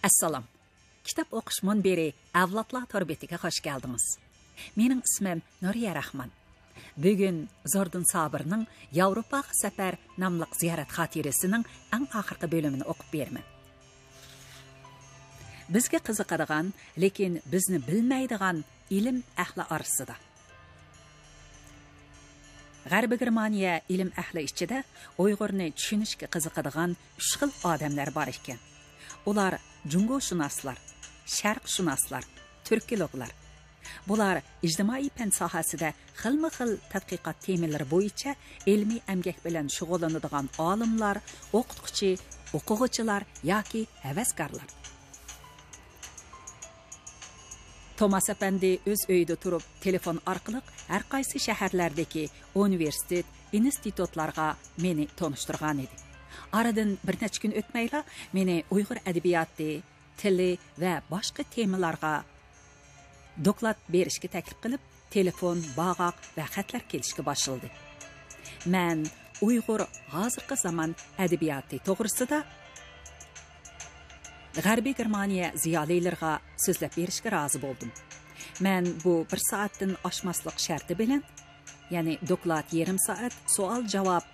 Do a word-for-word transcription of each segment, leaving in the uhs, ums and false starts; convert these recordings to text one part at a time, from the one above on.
ئەسسالام. كىتاب ئوقۇش مۇنبىرى ئەۋلادلار تور بېتىگە خوش كەلدىڭىز. مېنىڭ ئىسمىم نۇرىيە راخمان. بۈگۈن زوردۇن سابىرنىڭ ياۋروپاغا سەپەر ناملىق زىيارەت خاتىرىسىنىڭ ئەڭ ئاخىرقى بۆلۈمىنى ئوقۇپ بېرىمەن. بىزگە قىزىقىدىغان، لېكىن بىزنى بىلمەيدىغان ئىلىم ئەھلى ئارىسىدا. غەربىي گېرمانىيە ئىلىم ئەھلى ئىچىدە ئۇيغۇرنى چۈشىنىشكە قىزىقىدىغان ئۈچ خىل ئادەملەر بار ئىكەن. ئۇلار جۇڭگوشۇناسلار، شەرقشۇناسلار، تۈركولوگلار. بۇلار ئىجتىمائىي پەن ساھەسىدە خىلمۇ خىل تەتقىقات تېمىلىرى بويىچە ئىلمىي ئەمگەك بىلەن شۇغۇللىنىدىغان ئالىملار، ئوقۇتقۇچى، ئوقۇغۇچىلار ياكى ھەۋەسكارلار. توماس ئەپەندى ئۆز ئۆيىدە تۇرۇپ، تېلېفون ئارقىلىق ھەر قايسى شەھەرلەردىكى ئۇنىۋېرسىتېت، ئىنستىتۇتلارغا مېنى تونۇشتۇرغان ئىدى. ئارىدىن بىر نەچچە كۈن ئۆتمەيلا مېنى ئۇيغۇر ئەدەبىياتى، تىلى ۋە باشقا تېمىلارغا دوكلات بېرىشكە تەكلىپ قىلىپ، تېلېفون، باغاق ۋە خەتلەر كېلىشكە باشلىدى. مەن ئۇيغۇر ھازىرقى زامان ئەدەبىياتى توغرىسىدا غەربىي گېرمانىيە زىيالىيلىرىغا سۆزلەپ بېرىشكە رازى بولدۇم. مەن بۇ بىر سائەتتىن ئاشماسلىق شەرتى بىلەن، يەنى دوكلات يېرىم سائەت، سوئال-جاۋاب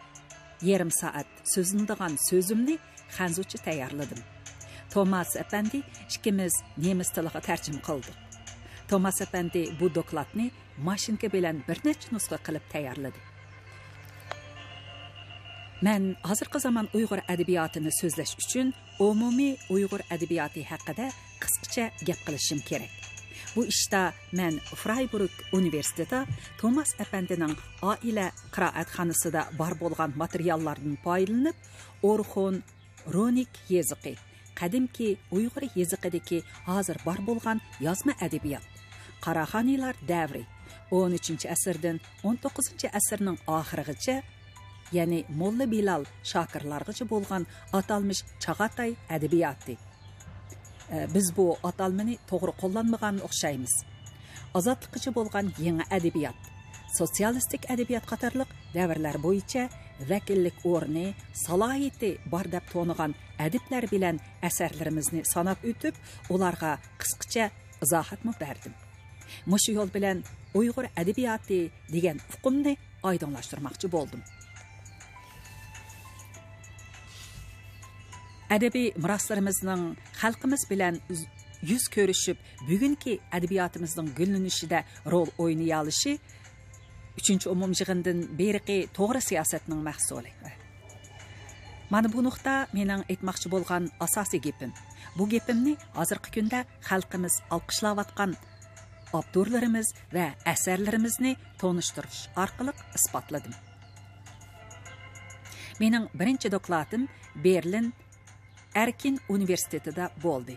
يېرىم سائەت سۆزلىنىدىغان سۆزۈمنى خەنزۇچە تەييارلىدىم. توماس ئەپەندى ئىككىمىز نېمىس تىلىغا تەرجىمە قىلدۇق. توماس ئەپەندى بۇ دوكلاتنى ماشىنكا بىلەن بىر نەچچە نۇسخا قىلىپ تەييارلىدى. مەن ھازىرقى زامان ئۇيغۇر ئەدەبىياتىنى سۆزلەش ئۈچۈن ئومۇمىي ئۇيغۇر ئەدەبىياتى ھەققىدە قىسقىچە گەپ قىلىشىم كېرەك. بۇ ئىشتا مەن فرايبۇرگ ئۇنىۋېرسىتېتىدا توماس ئەپەندىنىڭ ئائىلە قىرائەتخانىسىدا بار بولغان ماتېرىياللاردىن پايدىلىنىپ، ئورخۇن، رۇنىك يېزىقى، قەدىمكى ئۇيغۇر يېزىقىدىكى ھازىر بار بولغان يازما ئەدەبىيات، قاراخانىيلار دەۋرى، ئون ئۈچىنچى ئەسىردىن ئون توققۇزىنچى ئەسىرنىڭ ئاخىرىغىچە، يەنى موللا بىلال شاكىرلارغىچە بولغان ئاتالمىش چاغاتاي ئەدەبىياتى. ئە، بىز بۇ ئاتالمىنى توغرا قوللانمىغان ئوخشايمىز. ئازادلىققىچە بولغان يېڭى ئەدەبىيات، سوتسىيالىستىك ئەدەبىيات قاتارلىق دەۋرلەر بويىچە ۋەكىللىك ئورنى، سالاھىيىتى بار دەپ تونۇغان ئەدىبلەر بىلەن ئەسەرلىرىمىزنى ساناپ ئۆتۈپ، ئۇلارغا قىسقىچە ئىزاھاتمۇ بەردىم. مۇشۇ يول بىلەن ئۇيغۇر ئەدەبىياتى دېگەن ئۇقۇمنى ئايدىڭلاشتۇرماقچى بولدۇم. ئەدەبىي مىراسلىرىمىزنىڭ خەلقىمىز بىلەن يۈز كۆرۈشۈپ، بۈگۈنكى ئەدەبىياتىمىزنىڭ گۈللىنىشىدە رول ئوينىيالىشى ئۈچىنچى ئومۇميىغىندىن بېرىقى توغرا سىياسەتنىڭ مەھسۇلى. مانا بۇ نۇقتا مېنىڭ ئېيتماقچى بولغان ئاساسىي گېپىم. بۇ گېپىمنى ھازىرقى كۈندە خەلقىمىز ئالقىشلاۋاتقان ئاپتورلىرىمىز ۋە ئەسەرلىرىمىزنى تونۇشتۇرۇش ئارقىلىق ئىسپاتلىدىم. مېنىڭ بىرىنچى دوكلاتىم بېرلىن ئەركىن ئۇنىۋېرسىتېتىدا بولدى.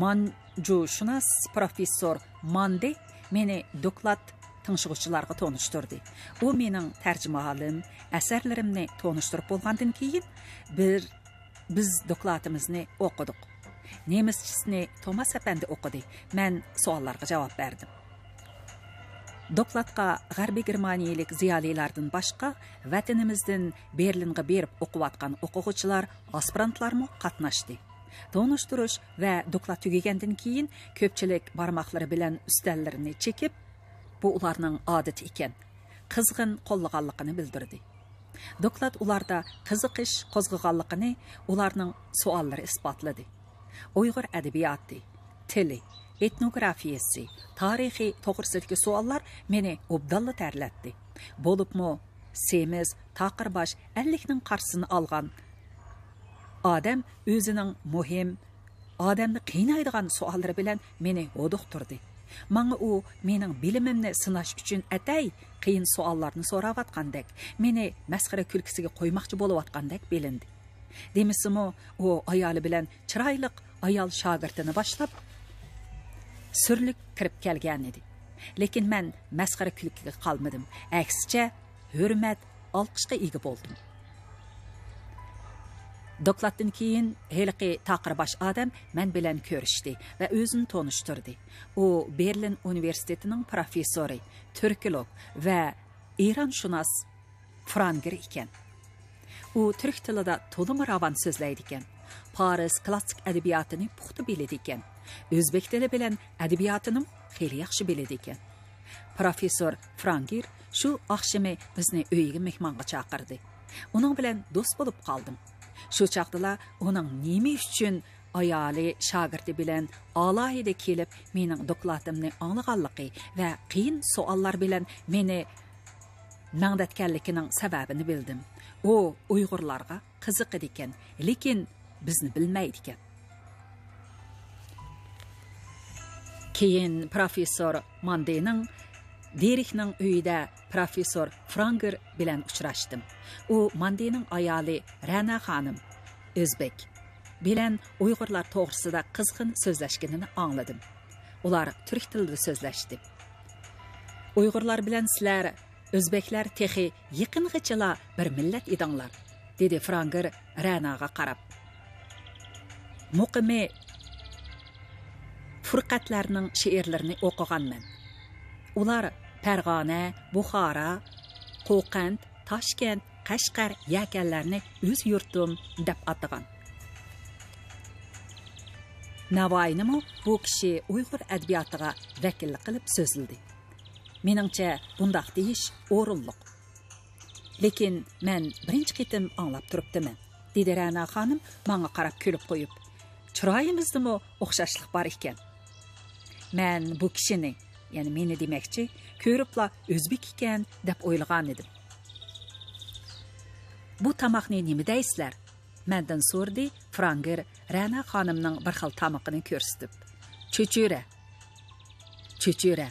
مانجۇشۇناس پروفېسسور ماندې مېنى دوكلات تىڭشىغۇچىلارغا تونۇشتۇردى. ئۇ مېنىڭ تەرجىمىھالىم، ئەسەرلىرىمنى تونۇشتۇرۇپ بولغاندىن كېيىن، بىر، بىز دوكلاتىمىزنى ئوقۇدۇق. نېمىسچىسىنى توماس ئەپەندى ئوقۇدى، مەن سوئاللارغا جاۋاب بەردىم. دوكلاتقا غەربىي گېرمانىيەلىك زىيالىيلاردىن باشقا، ۋەتىنىمىزدىن بېرلىنغا بېرىپ ئوقۇۋاتقان ئوقۇغۇچىلار، ئاسپىرانتلارمۇ قاتناشتى. تونۇشتۇرۇش ۋە دوكلات تۈگىگەندىن كېيىن، كۆپچىلىك بارماقلىرى بىلەن ئۈستەللىرىنى چېكىپ، بۇ ئۇلارنىڭ ئادىتى ئىكەن، قىزغىن قوللىغانلىقىنى بىلدۈردى. دوكلات ئۇلاردا قىزىقىش قوزغىغانلىقىنى ئۇلارنىڭ سوئاللىرى ئىسپاتلىدى. ئۇيغۇر ئەدەبىياتى، تىلى، ئېتنوگرافىيەسى، تارىخى توغرىسىدىكى سوئاللار مېنى ئوبدانلا تەرلەتتى. بولۇپمۇ سېمىز، تاقىر باش، ئەللىكنىڭ قارشىسىنى ئالغان ئادەم ئۆزىنىڭ مۇھىم، ئادەمنى قىينايدىغان سوئاللىرى بىلەن مېنى ھودۇقتۇردى. ماڭا ئۇ مېنىڭ بىلىمىمنى سىناش ئۈچۈن ئەتەي قىيىن سوئاللارنى سوراۋاتقاندەك، مېنى مەسخىرە كۈلكىسىگە قويماقچى بولۇۋاتقاندەك بىلىندى. دېمىسىمۇ، ئۇ ئايالى بىلەن چىرايلىق ئايال شاگىرتىنى باشلاپ، سۈرلۈك كىرىپ كەلگەنىدى. لېكىن مەن مەسخىرە كۈلكىگە قالمىدىم. ئەكسىچە، ھۆرمەت، ئالقىشقا ئىگە بولدۇم. دوكلاتتىن كېيىن ھېلىقى تاقىر باش ئادەم مەن بىلەن كۆرۈشتى ۋە ئۆزىنى تونۇشتۇردى. ئۇ بېرلىن ئۇنىۋېرسىتېتىنىڭ پروفېسسورى، تۈركولوگ ۋە ئىرانشۇناس فرانگېر ئىكەن. ئۇ تۈرك تىلىدا تولىمۇ راۋان سۆزلەيدىكەن. پارس كلاسسىك ئەدەبىياتىنى پۇختا بىلىدىكەن. ئۆزبېك تىلى بىلەن ئەدەبىياتىنىمۇ خېلى ياخشى بىلىدىكەن. پروفېسسور فرانگېر شۇ ئاخشىمى بىزنى ئۆيىگە مېھمانغا چاقىردى. ئۇنىڭ بىلەن دوست بولۇپ قالدىم. شۇ چاغدىلا ئۇنىڭ نېمە ئۈچۈن ئايالى، شاگىرتى بىلەن ئالاھىدە كېلىپ مېنىڭ دوكلاتىمنى ئاڭلىغانلىقى ۋە قىيىن سوئاللار بىلەن مېنى مەڭدەتكەنلىكىنىڭ سەۋەبىنى بىلدىم. ئۇ ئۇيغۇرلارغا قىزىقىدىكەن، لېكىن بىزنى بىلمەيدىكەن. كېيىن پروفېسسور ماندېنىڭ دېرىكنىڭ ئۆيىدە پروفېسسور فرانگېر بىلەن ئۇچراشتىم. ئۇ ماندېنىڭ ئايالى رەنا خانىم، ئۆزبېك، بىلەن ئۇيغۇرلار توغرىسىدا قىزغىن سۆزلەشكىنىنى ئاڭلىدىم. ئۇلار تۈرك تىلىدا سۆزلەشتى. ئۇيغۇرلار بىلەن سىلەر ئۆزبەكلەر تېخى يېقىنغىچىلا بىر مىللەت ئىدىڭلار، دېدى فرانگېر رەناغا قاراپ. مۇقىمى فۇرقەتلەرنىڭ شېئىرلىرىنى ئوقۇغانمەن. ئۇلار پەرغانە، بۇخارا، قوقەنت، تاشكەنت، قەشقەر، يەكەنلەرنى ئۆز يۇرتۇم دەپ ئاتىغان. ناۋايىنىمۇ بۇ كىشى ئۇيغۇر ئەدەبىياتىغا ۋەكىللىك قىلىپ سۆزلىدى. مېنىڭچە، بۇنداق دېيىش ئورۇنلۇق. لېكىن مەن بىرىنچى قېتىم ئاڭلاپ تۇرۇپتىمەن، دېدى رەنا خانىم ماڭا قاراپ كۈلۈپ قويۇپ. چىرايىمىزدىمۇ ئوخشاشلىق بار ئىكەن. مەن بۇ كىشىنى، يەنى مېنى دېمەكچى، كۆرۈپلا ئۆزبېك ئىكەن دەپ ئويلىغانىدىم. بۇ تاماقنى نېمە دەيسىلەر؟ مەندىن سورىدى فرانگېر رەنا خانىمنىڭ بىر خىل تامىقىنى كۆرسىتىپ. چۆچۈرە. چۆچۈرە.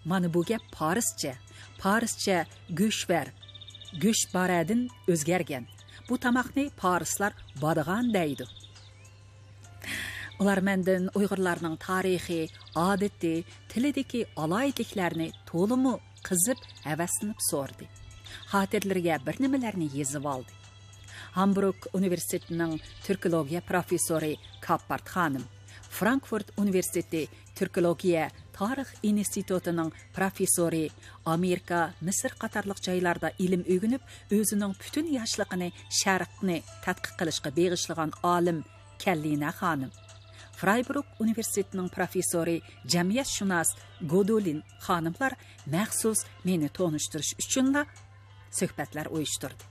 مانا بۇ گەپ پارسچە. پارسچە گۆشۋەر، گۆشبارەدىن ئۆزگەرگەن. بۇ تاماقنى پارسلار بادىغان دەيدۇ. ئۇلار مەندىن ئۇيغۇرلارنىڭ تارىخى، ئادىتى، تىلىدىكى ئالاھىدىلىكلەرنى تولىمۇ قىزىپ، ھەۋەسلىنىپ سورىدى. خاتىرىلىرىگە بىر نېمىلەرنى يېزىۋالدى. ھامبۇرگ ئۇنىۋېرسىتېتىنىڭ تۈركولوگىيە پروفېسسورى كاپپارت خانىم، فرانكفورت ئۇنىۋېرسىتېتى تۈركولوگىيە تارىخ ئىنستىتۇتىنىڭ پروفېسسورى، ئامېرىكا، مىسىر قاتارلىق جايلاردا ئىلىم ئۆگىنىپ، ئۆزىنىڭ پۈتۈن ياشلىقىنى شەرقنى تەتقىق قىلىشقا بېغىشلىغان ئالىم كەللىنە خانىم، فرايبۇرگ ئۇنىۋېرسىتېتىنىڭ پروفېسسورى، جەمئىيەتشۇناس گودولىن خانىملار مەخسۇس مېنى تونۇشتۇرۇش ئۈچۈنلا سۆھبەتلەر ئۇيۇشتۇردى.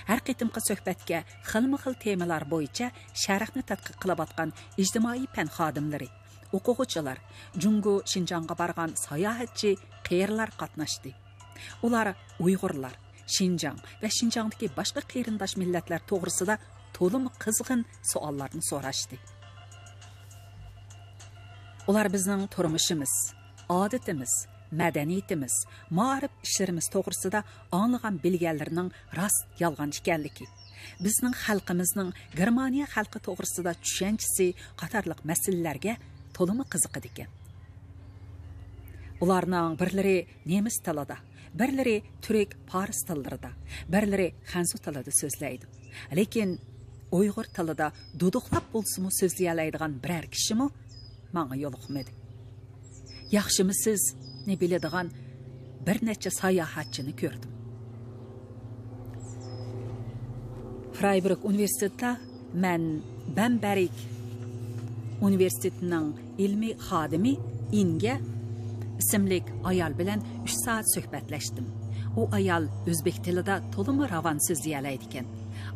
ھەر قېتىمقى سۆھبەتكە خىلمۇ خىل تېمىلار بويىچە شەرقنى تەتقىق قىلىۋاتقان ئىجتىمائىي پەن خادىملىرى، ئوقۇغۇچىلار، جۇڭگو شىنجاڭغا بارغان ساياھەتچى قېرىلار قاتناشتى. ئۇلار ئۇيغۇرلار، شىنجاڭ ۋە شىنجاڭدىكى باشقا قېرىنداش مىللەتلەر توغرىسىدا تولىمۇ قىزغىن سوئاللارنى سوراشتى. ئۇلار بىزنىڭ تۇرمۇشىمىز، ئادىتىمىز، مەدەنىيىتىمىز، مائارىپ ئىشلىرىمىز توغرىسىدا ئاڭلىغان بىلگەنلىرىنىڭ راست يالغان ئىكەنلىكى، بىزنىڭ خەلقىمىزنىڭ گېرمانىيە خەلقى توغرىسىدا چۈشەنچىسى قاتارلىق مەسىلىلەرگە تولىمۇ قىزىقىدىكەن. ئۇلارنىڭ بىرلىرى نېمىس تىلىدا، بىرلىرى تۈرك، پارس تىللىرىدا، بىرلىرى خەنزۇ تىلىدا سۆزلەيدۇ. لېكىن ئۇيغۇر تىلىدا دۇدۇقلاپ بولسىمۇ سۆزلىيەلەيدىغان بىرەر كىشىمۇ ماڭا يولۇقمىدى. ياخشىمۇسىزنى بىلىدىغان بىر نەچچە ساياھەتچىنى كۆردۈم. فرايبۇرگ ئۇنىۋېرسىتېتىدا مەن بامبېرگ ئۇنىۋېرسىتېتىنىڭ ئىلمىي خادىمى ئىنگە ئىسىملىك ئايال بىلەن ئۈچ سائەت سۆھبەتلەشتىم. ئۇ ئايال ئۆزبېك تىلىدا تولىمۇ راۋان سۆزلىيەلەيدىكەن.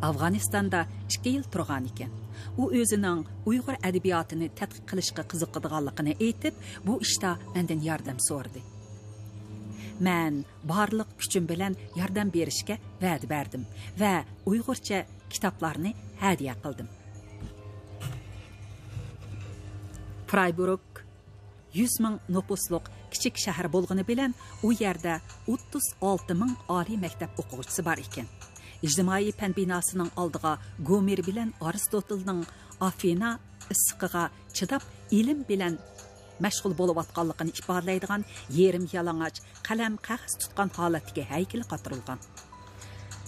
ئافغانىستاندا ئىككى يىل تۇرغانىكەن. ئۇ ئۆزىنىڭ ئۇيغۇر ئەدەبىياتىنى تەتقىق قىلىشقا قىزىقىدىغانلىقىنى ئېيتىپ، بۇ ئىشتا مەندىن ياردەم سورىدى. مەن بارلىق كۈچۈم بىلەن ياردەم بېرىشكە ۋەدە بەردىم ۋە ئۇيغۇرچە كىتابلارنى ھەدىيە قىلدىم. فرايبۇرگ يۈز مىڭ نوپۇسلۇق كىچىك شەھەر بولغىنى بىلەن، ئۇ يەردە ئوتتۇز ئالتە مىڭ ئالىي مەكتەپ ئوقۇغۇچىسى بار ئىكەن. ئىجتىمائىي پەن بىناسىنىڭ ئالدىغا گومېر بىلەن ئارستوتىلنىڭ ئافىنا ئىسسىقىغا چىداپ، ئىلىم بىلەن مەشغۇل بولۇۋاتقانلىقىنى ئىپادىلەيدىغان يېرىم يالىڭاچ قەلەم، قەغەز تۇتقان ھالەتتىكى ھەيكىلى قاتۇرۇلغان.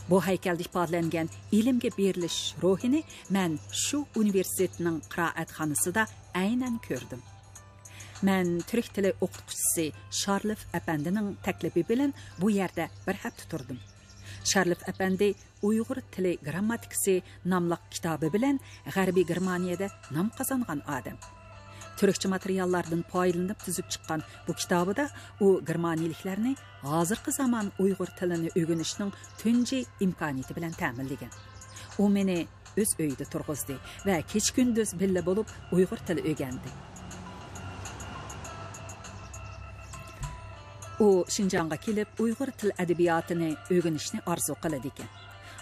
بۇ ھەيكەلدە ئىپادىلەنگەن ئىلىمگە بېرىلىش روھىنى مەن شۇ ئۇنىۋېرسىتېتنىڭ قىرائەتخانىسىدا ئەينەن كۆردۈم. مەن تۈرك تىلى ئوقۇتقۇچىسى شارلىف ئەپەندىنىڭ تەكلىپى بىلەن بۇ يەردە بىر ھەپتە تۇردۇم. شارلېف ئەپەندى ئۇيغۇر تىلى گىرامماتىكىسى ناملىق كىتابى بىلەن غەربىي گېرمانىيەدە نام قازانغان ئادەم. تۈركچە ماتېرىياللاردىن پايدىلىنىپ تۈزۈپ چىققان بۇ كىتابىدا ئۇ گېرمانىيىلىكلەرنى ھازىرقى زامان ئۇيغۇر تىلىنى ئۆگىنىشنىڭ تۇنجى ئىمكانىيىتى بىلەن تەمىنلىگەن. ئۇ مېنى ئۆز ئۆيىدە تۇرغۇزدى ۋە كېچە-كۈندۈز بىللە بولۇپ ئۇيغۇر تىلى ئۆگەندى. ئۇ شىنجاڭغا كېلىپ، ئۇيغۇر تىل ئەدەبىياتىنى ئۆگىنىشنى ئارزۇ قىلىدىكەن.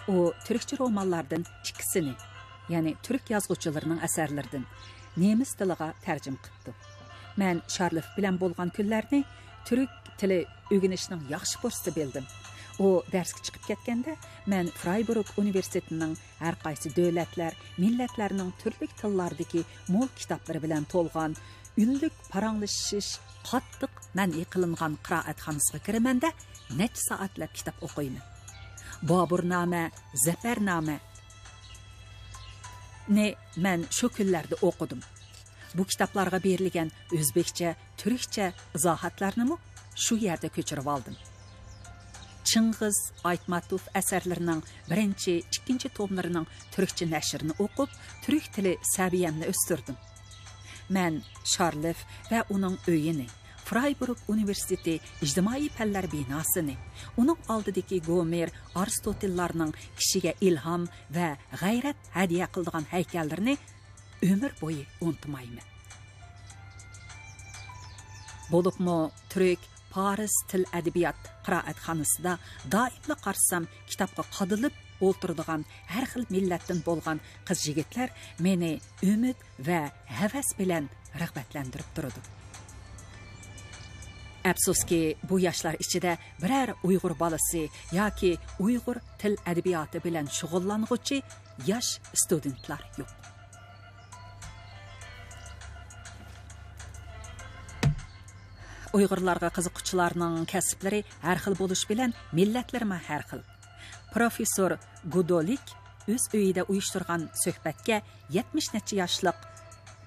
ئۇ تۈركچە رومانلاردىن ئىككىسىنى، يەنى تۈرك يازغۇچىلىرىنىڭ ئەسەرلىرىدىن نېمىس تىلىغا تەرجىمە قىپتۇ. مەن شارلېف بىلەن بولغان كۈنلەرنى تۈرك تىلى ئۆگىنىشنىڭ ياخشى پۇرسىتى بىلدىم. ئۇ دەرسكە چىقىپ كەتكەندە، مەن فرايبورگ ئۇنىۋېرسىتېتىنىڭ ھەر قايسى دۆلەتلەر، مىللەتلەرنىڭ تۈرلۈك تىللاردىكى مول كىتابلىرى بىلەن تولغان ئۈنلۈك پاراڭلىشىش قاتتىق مەنئى قىلىنغان قىرائەتخانىسىغا كىرىمەن-دە، نەچچە سائەتلەپ كىتاب ئوقۇيمەن. بابۇرنامە، زەپەرنامەنى مەن شۇ كۈنلەردە ئوقۇدۇم. بۇ كىتابلارغا بېرىلگەن ئۆزبېكچە، تۈركچە ئىزاھاتلارنىمۇ شۇ يەردە كۆچۈرۈۋالدىم. چىڭغىز ئايتماتوف ئەسەرلىرىنىڭ بىرىنچى، ئىككىنچى توملىرىنىڭ تۈركچە نەشرىنى ئوقۇپ، تۈرك تىلى سەۋىيەمنى ئۆستۈردۈم. مەن شارلېف ۋە ئۇنىڭ ئۆيىنى، فرايبورگ ئۇنىۋېرسىتېتى ئىجتىمائىي پەنلەر بىناسىنى، ئۇنىڭ ئالدىدىكى گومېر، ئارستوتىللارنىڭ كىشىگە ئىلھام ۋە غەيرەت ھەدىيە قىلىدىغان ھەيكەللىرىنى ئۆمۈر بويى ئۇنتۇمايمەن. بولۇپمۇ تۈرك، پارس تىل ئەدەبىيات قىرائەتخانىسىدا دائىملا قارىسام، كىتابقا قادىلىپ ئولتۇرىدىغان ھەر خىل مىللەتتىن بولغان قىز-يىگىتلەر مېنى ئۈمىد ۋە ھەۋەس بىلەن رىغبەتلەندۈرۈپ تۇرىدۇ. ئەپسۇسكى، بۇ ياشلار ئىچىدە بىرەر ئۇيغۇر بالىسى ياكى ئۇيغۇر تىل ئەدەبىياتى بىلەن شۇغۇللانغۇچى ياش ستۇدېنتلار يوق. ئۇيغۇرلارغا قىزىققۇچىلارنىڭ كەسىپلىرى ھەر خىل بولۇش بىلەن مىللەتلىرىمۇ ھەر خىل. پروفېسسور گۇدولىك ئۆز ئۆيىدە ئۇيۇشتۇرغان سۆھبەتكە يەتمىش نەچچە ياشلىق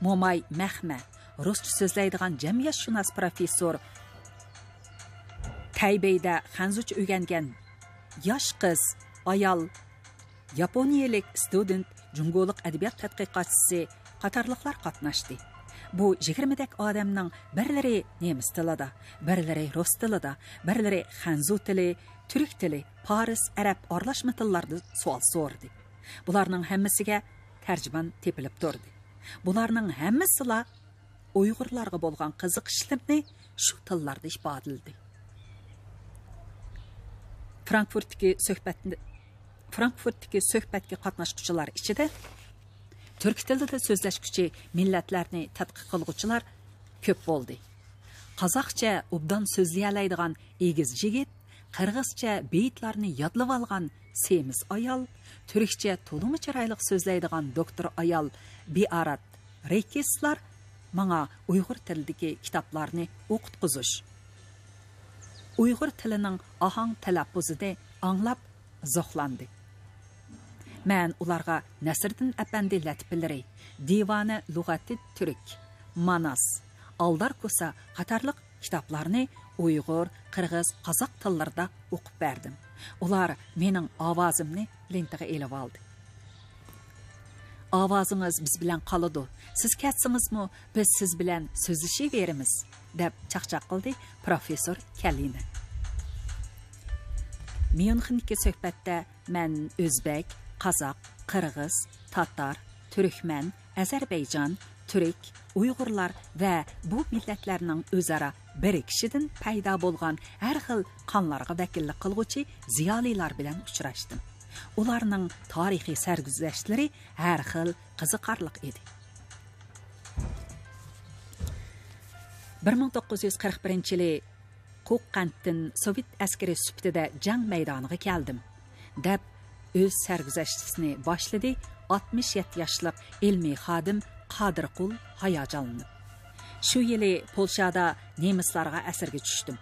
موماي مەخمە، رۇسچە سۆزلەيدىغان جەمئىيەتشۇناس پروفېسسور، تەيبېيدە خەنزۇچە ئۆگەنگەن ياش قىز، ئايال، ياپونىيەلىك ستۇدېنت، جۇڭگولۇق ئەدەبىيات تەتقىقاتچىسى قاتارلىقلار قاتناشتى. بۇ يىگىرمىدەك ئادەمنىڭ بىرلىرى نېمىس تىلىدا، بىرلىرى رۇس تىلىدا، بىرلىرى خەنزۇ تىلى، تۈرك تىلى، پارس، ئەرەب ئارىلاشما تىللاردا سوئال سورىدى. بۇلارنىڭ ھەممىسىگە تەرجىمان تېپىلىپ تۇردى. بۇلارنىڭ ھەممىسىلا ئۇيغۇرلارغا بولغان قىزىقىشلىرىنى شۇ تىللاردا ئىپادىلىدى. فرانكفورتتىكى سۆھبەتنى، فرانكفورتتىكى سۆھبەتكە قاتناشقۇچىلار ئىچىدە تۈرك تىلىدا سۆزلەشكۈچى مىللەتلەرنى تەتقىق قىلغۇچىلار كۆپ بولدى. قازاقچە ئوبدان سۆزلىيەلەيدىغان ئېگىز يىگىت، قىرغىزچە بېيىتلارنى يادلىۋالغان سېمىز ئايال، تۈركچە تولىمۇ چىرايلىق سۆزلەيدىغان دوكتور ئايال بىئارات رېكسلار ماڭا ئۇيغۇر تىلىدىكى كىتابلارنى ئوقۇتقۇزۇش، ئۇيغۇر تىلىنىڭ ئاھاڭ تەلەپپۇزىنى ئاڭلاپ زوقلاندى. مەن ئۇلارغا نەسىردىن ئەپەندى لەتىپىلىرى، دىۋانە لۇغەتى تۈرك، ماناس، ئالدار كوسا قاتارلىق كىتابلارنى ئۇيغۇر، قىرغىز، قازاق تىللىرىدا ئوقۇپ بەردىم. ئۇلار مېنىڭ ئاۋازىمنى لېنتىغا ئېلىۋالدى. «ئاۋازىڭىز بىز بىلەن قالىدۇ. سىز كەتسىڭىزمۇ، بىز سىز بىلەن سۆزلىشىۋېرىمىز»، دەپ چاقچاق قىلدى پروفېسسور كەلىنە. ميۇنخېندىكى سۆھبەتتە مەن ئۆزبەك، قازاق، قىرغىز، تاتار، تۈركمەن، ئەزەربەيجان، تۈرك، ئۇيغۇرلار ۋە بۇ مىللەتلەرنىڭ ئۆزئارا بىرىكىشىدىن پەيدا بولغان ھەر خىل قانلارغا ۋەكىللىك قىلغۇچى زىيالىيلار بىلەن ئۇچراشتىم. ئۇلارنىڭ تارىخىي سەرگۈزەشتلىرى ھەر خىل قىزىقارلىق ئىدى. بىر مىڭ توققۇز يۈز قىرىق بىرىنچى يىلى قوققەنتتىن سوۋېت ئەسكىرى سۈپىتىدە جەڭ مەيدانىغا كەلدىم، دەپ ئۆز سەرگۈزەشتىسىنى باشلىدى ئاتمىش يەتتە ياشلىق ئىلمىي خادىم قادىرقۇل ھاياجانلىنىپ. شۇ يىلى پولشادا نېمىسلارغا ئەسىرگە چۈشتۈم.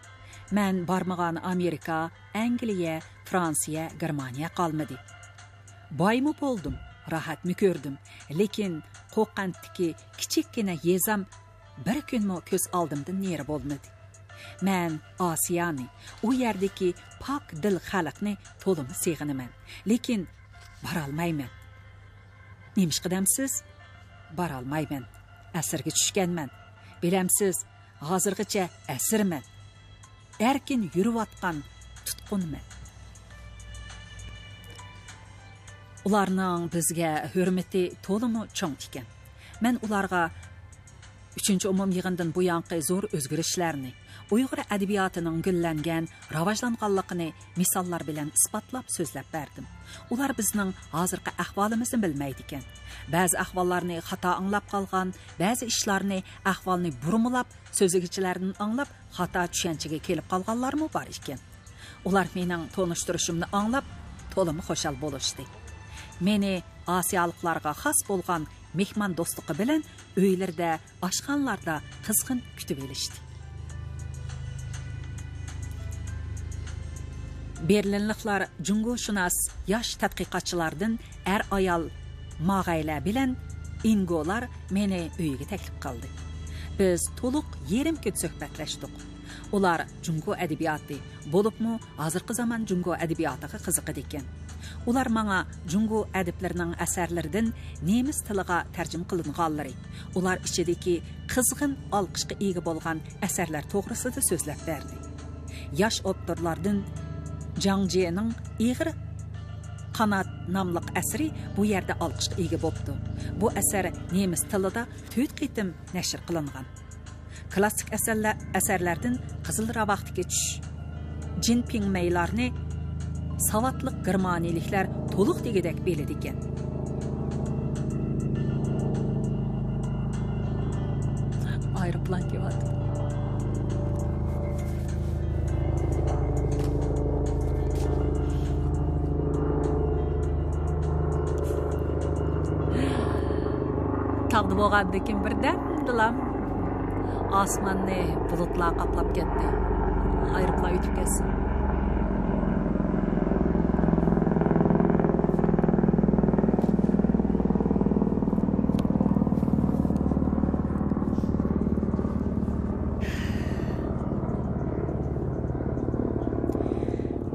مەن بارمىغان ئامېرىكا، ئەنگلىيە، فرانسىيە، گېرمانىيە قالمىدى. بايمۇ بولدۇم، راھەتمۇ كۆردۈم، لېكىن قوقەنتتىكى كىچىككىنە يېزام بىر كۈنمۇ كۆز ئالدىمدىن نېرى بولمىدى. مەن ئاسىيانى، ئۇ يەردىكى پاك دىل خەلقنى تولىمۇ سېغىنىمەن، لېكىن بارالمايمەن. نېمىشقا دەمسىز؟ بارالمايمەن. ئەسىرگە چۈشكەنمەن. بىلەمسىز، ھازىرغىچە ئەسىرمەن. ئەركىن يۈرۈۋاتقان تۇتقۇنمەن. ئۇلارنىڭ بىزگە ھۆرمىتى تولىمۇ چوڭ ئىكەن. مەن ئۇلارغا ئۈچىنچى ئومۇميىغىندىن بۇيانقى زور ئۆزگىرىشلەرنى، ئۇيغۇر ئەدەبىياتىنىڭ گۈللەنگەن، راۋاجلانغانلىقىنى مىساللار بىلەن ئىسپاتلاپ سۆزلەپ بەردىم. ئۇلار بىزنىڭ ھازىرقى ئەھۋالىمىزنى بىلمەيدىكەن. بەزى ئەھۋاللارنى خاتا ئاڭلاپ قالغان، بەزى ئىشلارنى، ئەھۋالنى بۇرمىلاپ، سۆزلىگۈچىلەردىن ئاڭلاپ، خاتا چۈشەنچىگە كېلىپ قالغانلارمۇ بار ئىكەن. ئۇلار مېنىڭ تونۇشتۇرۇشۇمنى ئاڭلاپ، تولىمۇ خۇشال بولۇشتى. مېنى ئاسىيالىقلارغا خاس بولغان مېھمان دوستلۇقى بىلەن ئۆيلىرىدە، ئاشخانىلاردا قىزغىن كۈتۈۋېلىشتى. بېرلىنلىقلار جۇڭگوشۇناس ياش تەتقىقاتچىلاردىن ئەر-ئايال ماغەيلەر بىلەن ئىنگولار مېنى ئۆيىگە تەكلىپ قىلدى. بىز تولۇق يېرىم كۈن سۆھبەتلەشتۇق. ئۇلار جۇڭگو ئەدەبىياتى، بولۇپمۇ ھازىرقى زامان جۇڭگو ئەدەبىياتىغا قىزىقىدىكەن. ئۇلار ماڭا جۇڭگو ئەدىبلىرىنىڭ ئەسەرلىرىدىن نېمىس تىلىغا تەرجىمە قىلىنغانلىرى، ئۇلار ئىچىدىكى قىزغىن ئالقىشقا ئىگە بولغان ئەسەرلەر توغرىسىدا سۆزلەپ بەردى. ياش ئاپتورلاردىن جاڭ جيېنىڭ ئېغىر قانات ناملىق ئەسىرى بۇ يەردە ئالقىشقا ئىگە بوپتۇ. بۇ ئەسەر نېمىس تىلىدا تۆت قېتىم نەشر قىلىنغان. كلاسسىك ئەسەرلە-، ئەسەرلەردىن قىزىل راۋاقتىكى چۈش، جىن پىڭمەيلارنى ساۋاتلىق گېرمانىيىلىكلەر تولۇق دېگۈدەك بىلىدىكەن. ئايروپىلان كېلىۋاتىدۇ. تاغدا بولغاندىن كېيىن بىردەمدىلا ئاسماننى بۇلۇتلار قاپلاپ كەتتى. ئايروپىلان ئۆتۈپ كەتسۇن.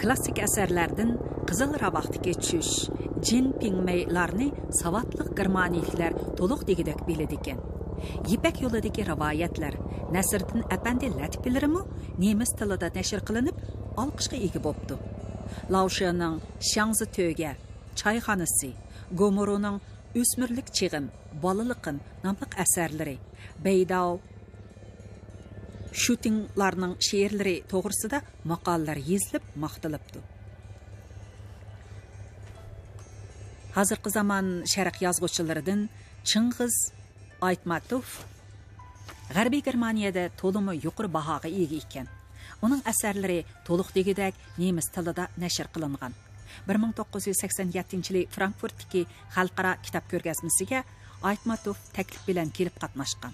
كلاسسىك ئەسەرلەردىن قىزىل راۋاقتىكى چۈش، جىن پىڭمەيلارنى ساۋاتلىق گېرمانىيىلىكلەر تولۇق دېگۈدەك بىلىدىكەن. يىپەك يولىدىكى رىۋايەتلەر، نەسىردىن ئەپەندى لەتىپىلىرىمۇ نېمىس تىلىدا نەشر قىلىنىپ، ئالقىشقا ئىگە بوپتۇ. لاۋشىنىڭ شياڭزى تۆگە، چايخانىسى، گومۇرۇنىڭ ئۆسمۈرلۈك چېغىم، بالىلىقىم ناملىق ئەسەرلىرى، بەيداۋ شۇتىڭلارنىڭ شېئىرلىرى توغرىسىدا ماقالىلەر يېزىلىپ ماختىلىپتۇ. ھازىرقى زامان شەرق يازغۇچىلىرىدىن چىڭغىز ئايتماتوف غەربىي گېرمانىيەدە تولىمۇ يۇقىرى باھاغا ئىگە ئىكەن. ئۇنىڭ ئەسەرلىرى تولۇق دېگۈدەك نېمىس تىلىدا نەشر قىلىنغان. بىر مىڭ توققۇز يۈز سەكسەن يەتتىنچى يىلى فرانكفورتتىكى خەلقئارا كىتاب كۆرگەزمىسىگە ئايتماتوف تەكلىپ بىلەن كېلىپ قاتناشقان.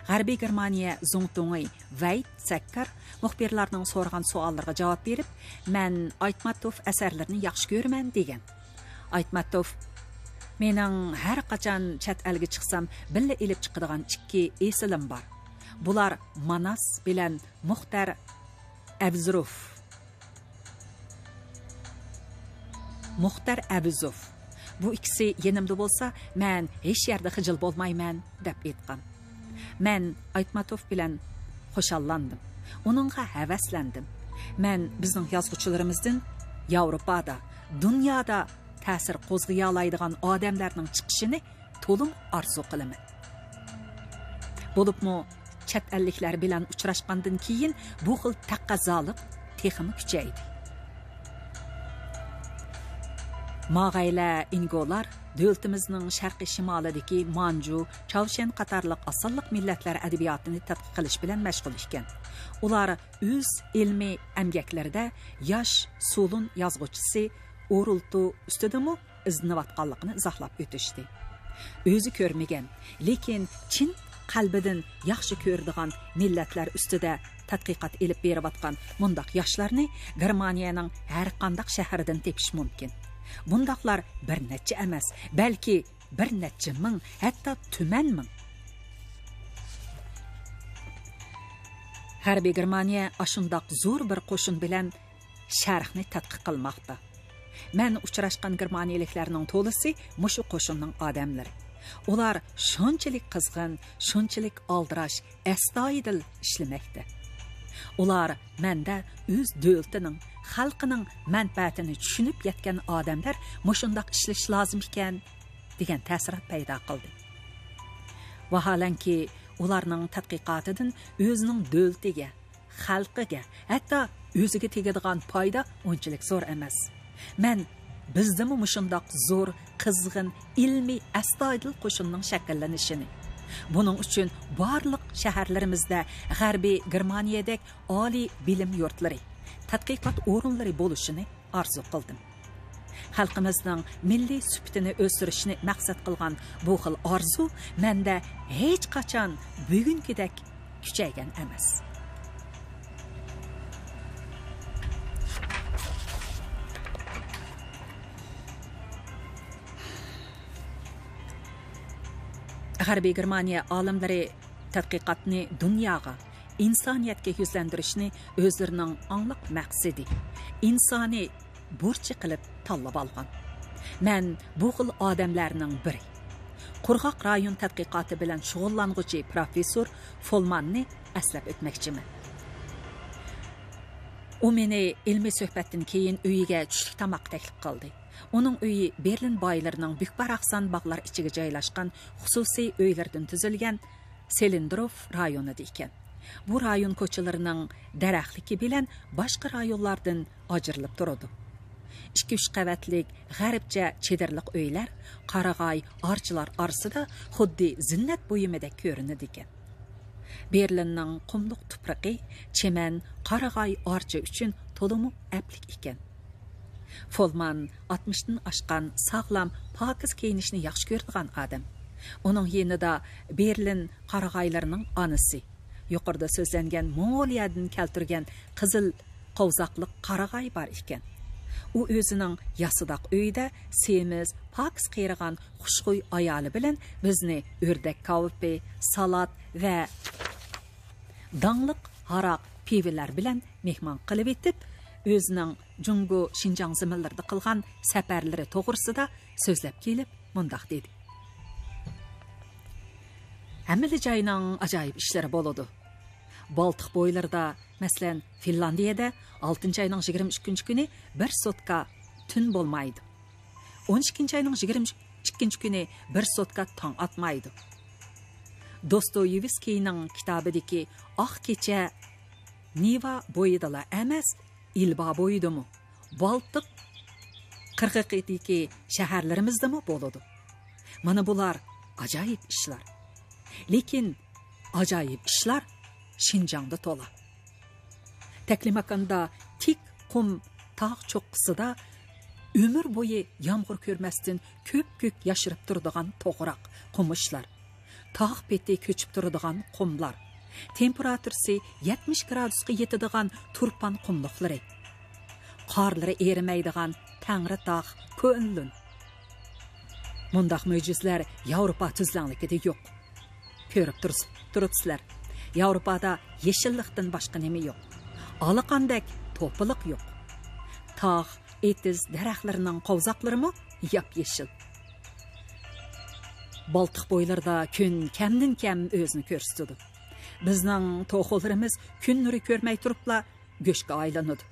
غەربىي گېرمانىيە زۇڭتۇڭى ۋەيت سەككار مۇخبىرلارنىڭ سورىغان سوئاللىرىغا جاۋاب بېرىپ، مەن ئايتماتوف ئەسەرلىرىنى ياخشى كۆرىمەن، دېگەن. ئايتماتوف، مېنىڭ ھەر قاچان چەت ئەلگە چىقسام، بىللە ئېلىپ چىقىدىغان ئىككى ئېسىلىم بار. بۇلار ماناس بىلەن مۇختەر ئەبزروف. مۇختەر ئەبزوف. بۇ ئىككىسى يېنىمدا بولسا، مەن ھېچ يەردە خىجىل بولمايمەن، دەپ ئېيتقان. مەن ئايتماتوف بىلەن خۇشاللاندىم. ئۇنىڭغا ھەۋەسلەندىم. مەن بىزنىڭ يازغۇچىلىرىمىزدىن ياۋروپادا، دۇنيادا تەسىر قوزغىيالايدىغان ئادەملەرنىڭ چىقىشىنى تولىمۇ ئارزۇ قىلىمەن. بولۇپمۇ چەت ئەللىكلەر بىلەن ئۇچراشقاندىن كېيىن بۇ خىل تەقەززالىق تېخىمۇ كۈچەيدى. ماغەيلە ئىنگولار دۆلىتىمىزنىڭ شەرقىي شىمالىدىكى مانجۇ، چاۋشيەن قاتارلىق ئاز سانلىق مىللەتلەر ئەدەبىياتىنى تەتقىق قىلىش بىلەن مەشغۇل ئىكەن. ئۇلار ئۆز ئىلمىي ئەمگەكلىرىدە ياش سولۇن يازغۇچىسى ئورۇلتۇ ئۈستىدىمۇ ئىزدىنىۋاتقانلىقىنى ئىزاھلاپ ئۆتۈشتى. ئۆزى كۆرمىگەن، لېكىن چىن قەلبىدىن ياخشى كۆرىدىغان مىللەتلەر ئۈستىدە تەتقىقات ئېلىپ بېرىۋاتقان مۇنداق ياشلارنى گېرمانىيەنىڭ ھەرقانداق شەھىرىدىن تېپىش مۇمكىن. بۇنداقلار بىر نەچچە ئەمەس، بەلكى بىر نەچچە مىڭ، ھەتتا تۈمەن مىڭ. غەربىي گېرمانىيە ئاشۇنداق زور بىر قوشۇن بىلەن شەرقنى تەتقىق قىلماقتا. مەن ئۇچراشقان گېرمانىيەلىكلەرنىڭ تولىسى مۇشۇ قوشۇننىڭ ئادەملىرى. ئۇلار شۇنچىلىك قىزغىن، شۇنچىلىك ئالدىراش، ئەستايىدىل ئىشلىمەكتە. ئۇلار مەندە ئۆز دۆلىتىنىڭ، خەلقىنىڭ مەنپەئەتىنى چۈشىنىپ يەتكەن ئادەملەر مۇشۇنداق ئىشلىشى لازىم ئىكەن، دېگەن تەسىرات پەيدا قىلدى. ۋاھالەنكى، ئۇلارنىڭ تەتقىقاتىدىن ئۆزىنىڭ دۆلىتىگە، خەلقىگە، ھەتتا ئۆزىگە تېگىدىغان پايدا ئۇنچىلىك زور ئەمەس. مەن بىزدىمۇ مۇشۇنداق زور، قىزغىن، ئىلمىي، ئەستايىدىل قوشۇننىڭ شەكىللىنىشىنى، بۇنىڭ ئۈچۈن بارلىق شەھەرلىرىمىزدە غەربىي گېرمانىيەدەك ئالىي بىلىم يۇرتلىرى، تەتقىقات ئورۇنلىرى بولۇشىنى ئارزۇ قىلدىم. خەلقىمىزنىڭ مىللىي سۈپىتىنى ئۆستۈرۈشنى مەقسەت قىلغان بۇ خىل ئارزۇ مەندە ھېچقاچان بۈگۈنكىدەك كۈچەيگەن ئەمەس. غەربىي گېرمانىيە ئالىملىرى تەتقىقاتنى دۇنياغا، ئىنسانىيەتكە يۈزلەندۈرۈشنى ئۆزلىرىنىڭ ئاڭلىق مەقسىتى، ئىنسانىي بۇرچى قىلىپ تاللىۋالغان. مەن بۇ خىل ئادەملەرنىڭ بىرى، قۇرغاق رايون تەتقىقاتى بىلەن شۇغۇللانغۇچى پروفېسسور فولماننى ئەسلەپ ئۆتمەكچىمەن. ئۇ مېنى ئىلمىي سۆھبەتتىن كېيىن ئۆيىگە چۈشلۈك تاماققا تەكلىپ قىلدى. ئۇنىڭ ئۆيى بېرلىن بايلىرىنىڭ بۈك-باراقسان باغلار ئىچىگە جايلاشقان خۇسۇسىي ئۆيلەردىن تۈزۈلگەن سېلىندروف رايونىدا ئىكەن. بۇ رايون كوچىلىرىنىڭ دەرەخلىكى بىلەن باشقا رايونلاردىن ئاجرىلىپ تۇرىدۇ. ئىككى-ئۈچ قەۋەتلىك غەربچە چېدىرلىق ئۆيلەر قارىغاي ئارچىلار ئارىسىدا خۇددى زىننەت بۇيۇمىدەك كۆرۈنىدىكەن. بېرلىننىڭ قۇملۇق تۇپرىقى چىمەن، قارىغاي، ئارچا ئۈچۈن تولىمۇ ئەپلىك ئىكەن. فولمان ئاتمىشتىن ئاشقان، ساغلام، پاكىز كىيىنىشنى ياخشى كۆرىدىغان ئادەم. ئۇنىڭ يېنىدا بېرلىن قارىغايلىرىنىڭ ئانىسى، يۇقىرىدا سۆزلەنگەن موڭغۇلىيەدىن كەلتۈرگەن قىزىل قوۋزاقلىق قارىغاي بار ئىكەن. ئۇ ئۆزىنىڭ ياسىداق ئۆيىدە سېمىز، پاكىز قېرىغان خۇشخۇي ئايالى بىلەن بىزنى ئۆردەك كاۋىپى، سالات ۋە داڭلىق ھاراق، پىۋىلەر بىلەن مېھمان قىلىۋېتىپ، ئۆزىنىڭ جۇڭگو، شىنجاڭ زېمىنلىرىدا قىلغان سەپەرلىرى توغرىسىدا سۆزلەپ كېلىپ مۇنداق دېدى: «ھەممىلا جاينىڭ ئاجايىپ ئىشلىرى بولىدۇ. بالتىق بويلىرىدا، مەسىلەن، فىنلاندىيەدە ئالتىنچى ئاينىڭ يىگىرمە ئىككىنچى كۈنى بىر سوتكا تۈن بولمايدۇ. ئون ئىككىنچى ئاينىڭ يىگىرمە ئىككىنچى كۈنى بىر سوتكا تاڭ ئاتمايدۇ.» دوستويېۋسكىينىڭ كىتابىدىكى ئاق كېچە نىۋا بويىدىلا ئەمەس، ئىلبا بويىدىمۇ، بالتىق قىرغىقىدىكى شەھەرلىرىمىزدىمۇ بولىدۇ. مانا بۇلار ئاجايىپ ئىشلار. لېكىن ئاجايىپ ئىشلار شىنجاڭدا تولا. تەكلىماكاندا تىك قۇم تاغ چوققىسىدا ئۆمۈر بويى يامغۇر كۆرمەستىن كۆپكۆك ياشىرىپ تۇرىدىغان توغراق، قومۇشلار، تاغ پېتى كۆچۈپ تۇرىدىغان قۇملار، تېمپېراتۇرىسى يەتمىش گرادۇسقا يېتىدىغان تۇرپان قۇملۇقلىرى، قارلىرى ئېرىمەيدىغان تەڭرىتاغ، كۇئېنلۇن. مۇنداق مۆجىزىلەر ياۋروپا تۈزلەڭلىكىدە يوق. كۆرۈپ تۇرس-، تۇرۇپسىلەر، ياۋروپادا يېشىللىقتىن باشقا نېمە يوق؟ ئالىقاندەك توپىلىق يوق. تاغ، ئېتىز دەرەخلىرىنىڭ قوۋزاقلىرىمۇ ياپيېشىل. بالتىق بويلىرىدا كۈن كەمدىن كەم ئۆزىنى كۆرسىتىدۇ. بىزنىڭ توخۇلىرىمىز كۈن نۇرى كۆرمەي تۇرۇپلا گۆشكە ئايلىنىدۇ.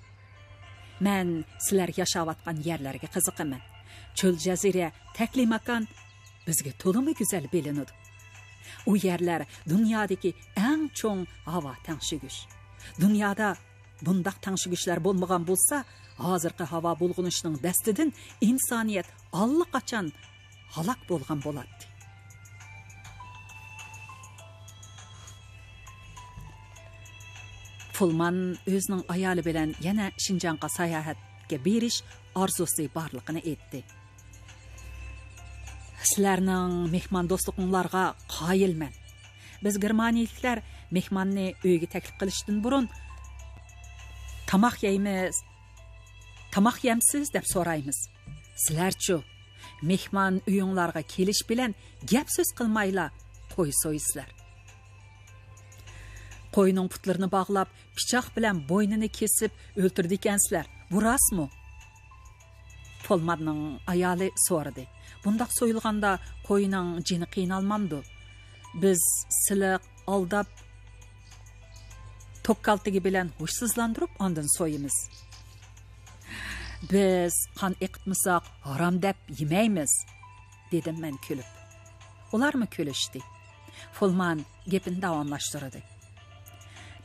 مەن سىلەر ياشاۋاتقان يەرلەرگە قىزىقىمەن. چۆل جەزىرە، تەكلىماكان بىزگە تولىمۇ گۈزەل بىلىنىدۇ. ئۇ يەرلەر دۇنيادىكى ئەڭ چوڭ ھاۋا تەڭشىگۈچ. دۇنيادا بۇنداق تەڭشىگۈچلەر بولمىغان بولسا، ھازىرقى ھاۋا بۇلغىنىشىنىڭ دەستىدىن ئىنسانىيەت ئاللىقاچان ھالاك بولغان بولاتتى. فۇلمان ئۆزىنىڭ ئايالى بىلەن يەنە شىنجاڭغا ساياھەتكە بېرىش ئارزۇسى بارلىقىنى ئېيتتى. سىلەرنىڭ مېھماندوستلۇقۇڭلارغا قايىلمەن. بىز گېرمانىيىلىكلەر مېھماننى ئۆيگە تەكلىپ قىلىشتىن بۇرۇن، «تاماق يەيمىز، تاماق يەمسىز؟» دەپ سورايمىز. سىلەرچۇ؟ مېھمان ئۆيۈڭلارغا كېلىش بىلەن گەپ سۆز قىلمايلا قوي سويىسىلەر. قوينىڭ پۇتلىرىنى باغلاپ، پىچاق بىلەن بوينىنى كېسىپ ئۆلتۈرىدىكەنسىلەر. بۇ راستمۇ؟ پولماننىڭ ئايالى سورىدى. بۇنداق سويۇلغاندا قوينىڭ جېنى قىينالمامدۇ؟ بىز سىلىق، ئالداپ، توك كالتىكى بىلەن ھوشسىزلاندۇرۇپ ئاندىن سويىمىز. بىز قان ئېقىتمىساق، ھارام دەپ يېمەيمىز، دېدىم مەن كۈلۈپ. ئۇلارمۇ كۈلۈشتى. فولمان گېپىنى داۋاملاشتۇردى.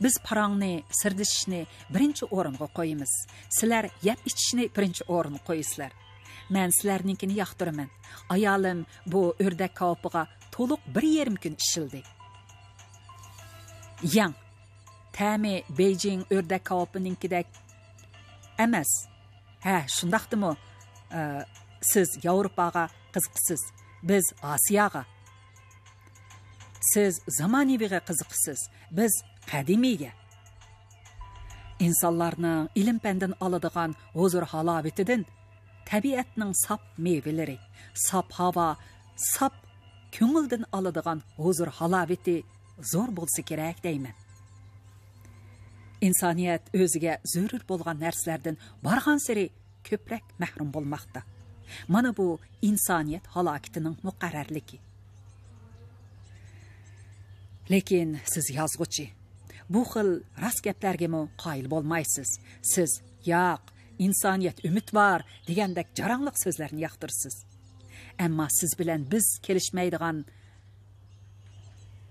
بىز پاراڭنى، سىردىشىشنى بىرىنچى ئورۇنغا قويىمىز. سىلەر يەپ ئىچىشنى بىرىنچى ئورۇنغا قويىسىلەر. مەن سىلەرنىڭكىنى ياقتۇرىمەن. ئايالىم بۇ ئۆردەك كاۋىپىغا تولۇق بىر يېرىم كۈن ئىشلىدى. يەڭ، تەمى بېيجىڭ ئۆردەك كاۋىپىنىڭكىدەك ئەمەس. ھە، شۇنداقتىمۇ؟ ئە، سىز ياۋروپاغا قىزىقىسىز، بىز ئاسىياغا. سىز زامانىۋىغا قىزىقىسىز، بىز قەدىمىيگە. ئىنسانلارنىڭ ئىلىم-پەندىن ئالىدىغان ھۇزۇر-ھالاۋىتىدىن تەبىئەتنىڭ ساپ مېۋىلىرى، ساپ ھاۋا، ساپ كۆڭۈلدىن ئالىدىغان ھۇزۇر-ھالاۋىتى زور بولسا كېرەك دەيمەن. ئىنسانىيەت ئۆزىگە زۆرۈر بولغان نەرسىلەردىن بارغانسېرى كۆپرەك مەھرۇم بولماقتا. مانا بۇ ئىنسانىيەت ھالاكىتىنىڭ مۇقەررەرلىكى. لېكىن سىز يازغۇچى، بۇ خىل راست گەپلەرگىمۇ قايىل بولمايسىز. سىز «ياق، ئىنسانىيەت ئۈمىدۋار» دېگەندەك جاراڭلىق سۆزلەرنى ياقتۇرىسىز. ئەمما سىز بىلەن بىز كېلىشمەيدىغان،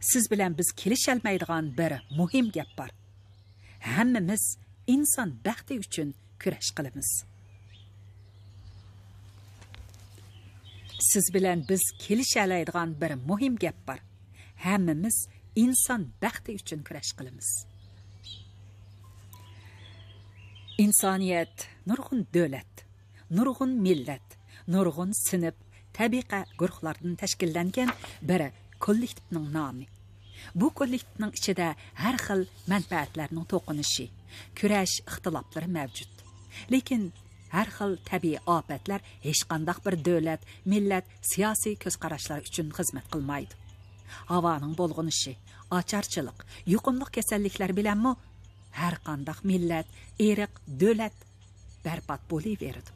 سىز بىلەن بىز كېلىشەلمەيدىغان بىر مۇھىم گەپ بار. ھەممىمىز ئىنسان بەختى ئۈچۈن كۈرەش قىلىمىز. سىز بىلەن بىز كېلىشەلەيدىغان بىر مۇھىم گەپ بار. ھەممىمىز ئىنسان بەختى ئۈچۈن كۈرەش قىلىمىز. ئىنسانىيەت نۇرغۇن دۆلەت، نۇرغۇن مىللەت، نۇرغۇن سىنىپ، تەبىقە گۇرۇھلاردىن تەشكىللەنگەن بىر كوللېكتىپنىڭ نامى. بۇ كوللېكتىپنىڭ ئىچىدە ھەر خىل مەنپەئەتلەرنىڭ توقۇنۇشى، كۈرەش ئىختىلاپلىرى مەۋجۇت. لېكىن ھەر خىل تەبىئىي ئاپەتلەر ھېچقانداق بىر دۆلەت، مىللەت، سىياسىي كۆز قاراشلار ئۈچۈن خىزمەت قىلمايدۇ. ھاۋانىڭ بۇلغىنىشى، ئاچارچىلىق، يۇقۇملۇق كېسەللىكلەر بىلەنمۇ ھەر قانداق مىللەت، ئىرق، دۆلەت بەربات بولۇۋېرىدۇ.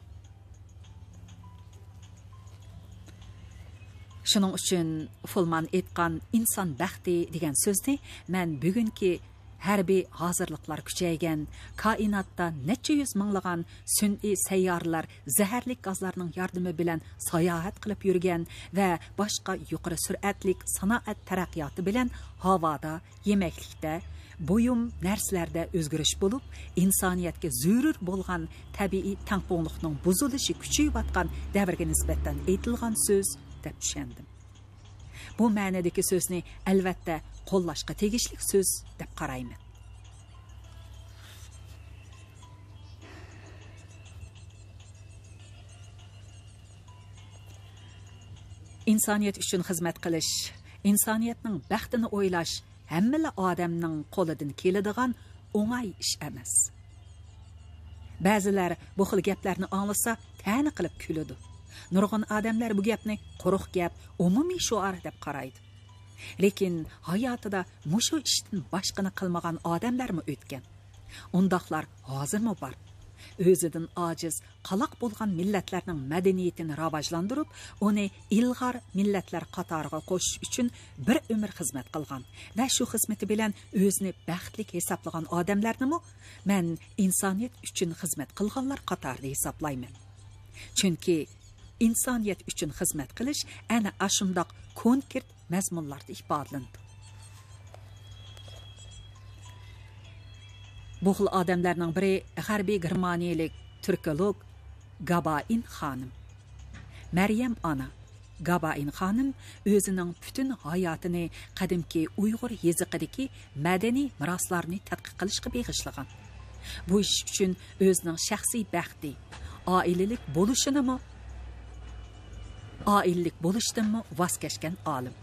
شۇنىڭ ئۈچۈن فولمان ئېيتقان ئىنسان بەختى دېگەن سۆزنى مەن بۈگۈنكى ھەربىي ھازىرلىقلار كۈچەيگەن، كائىناتتا نەچچە يۈز مىڭلىغان سۈنئىي سەييارىلەر زەھەرلىك گازلارنىڭ ياردىمى بىلەن ساياھەت قىلىپ يۈرگەن ۋە باشقا يۇقىرى سۈرئەتلىك سانائەت تەرەققىياتى بىلەن ھاۋادا، يېمەكلىكتە، بۇيۇم نەرسىلەردە ئۆزگىرىش بولۇپ، ئىنسانىيەتكە زۆرۈر بولغان تەبىئىي تەڭپۇڭلۇقنىڭ بۇزۇلۇشى كۈچىيىۋاتقان دەۋرگە نىسبەتەن ئېيتىلغان سۆز دەپ چۈشەندىم. بۇ مەنىدىكى سۆزنى ئەلۋەتتە قوللاشقا تېگىشلىك سۆز دەپ قارايمەن. ئىنسانىيەت ئۈچۈن خىزمەت قىلىش، ئىنسانىيەتنىڭ بەختىنى ئويلاش ھەممىلا ئادەمنىڭ قولىدىن كېلىدىغان ئوڭاي ئىش ئەمەس. بەزىلەر بۇ خىل گەپلەرنى ئاڭلىسا تەنە قىلىپ كۈلىدۇ. نۇرغۇن ئادەملەر بۇ گەپنى قۇرۇق گەپ، ئومۇمىي شوئار دەپ قارايدۇ. لېكىن ھاياتىدا مۇشۇ ئىشتىن باشقىنى قىلمىغان ئادەملەرمۇ ئۆتكەن. ئۇنداقلار ھازىرمۇ بار. ئۆزىدىن ئاجىز، قالاق بولغان مىللەتلەرنىڭ مەدەنىيىتىنى راۋاجلاندۇرۇپ، ئۇنى ئىلغار مىللەتلەر قاتارىغا قوشۇش ئۈچۈن بىر ئۆمۈر خىزمەت قىلغان ۋە شۇ خىزمىتى بىلەن ئۆزىنى بەختلىك ھېسابلىغان ئادەملەرنىمۇ مەن ئىنسانىيەت ئۈچۈن خىزمەت قىلغانلار قاتارىدا ھېسابلايمەن. چۈنكى ئىنسانىيەت ئۈچۈن خىزمەت قىلىش ئەنە ئاشۇنداق كونكرېت مەزمۇنلاردا ئىپادىلىنىدۇ. بۇ خىل ئادەملەرنىڭ بىرى غەربىي گېرمانىيەلىك تۈركولوگ گابائىن خانىم. مەريەم ئانا گابائىن خانىم ئۆزىنىڭ پۈتۈن ھاياتىنى قەدىمكى ئۇيغۇر يېزىقىدىكى مەدەنىي مىراسلارنى تەتقىق قىلىشقا بېغىشلىغان. بۇ ئىش ئۈچۈن ئۆزىنىڭ شەخسىي بەختى، ئائىلىلىك بولۇشىنىمۇ، ئائىلىلىك بولۇشتىنمۇ ۋاز كەچكەن ئالىم.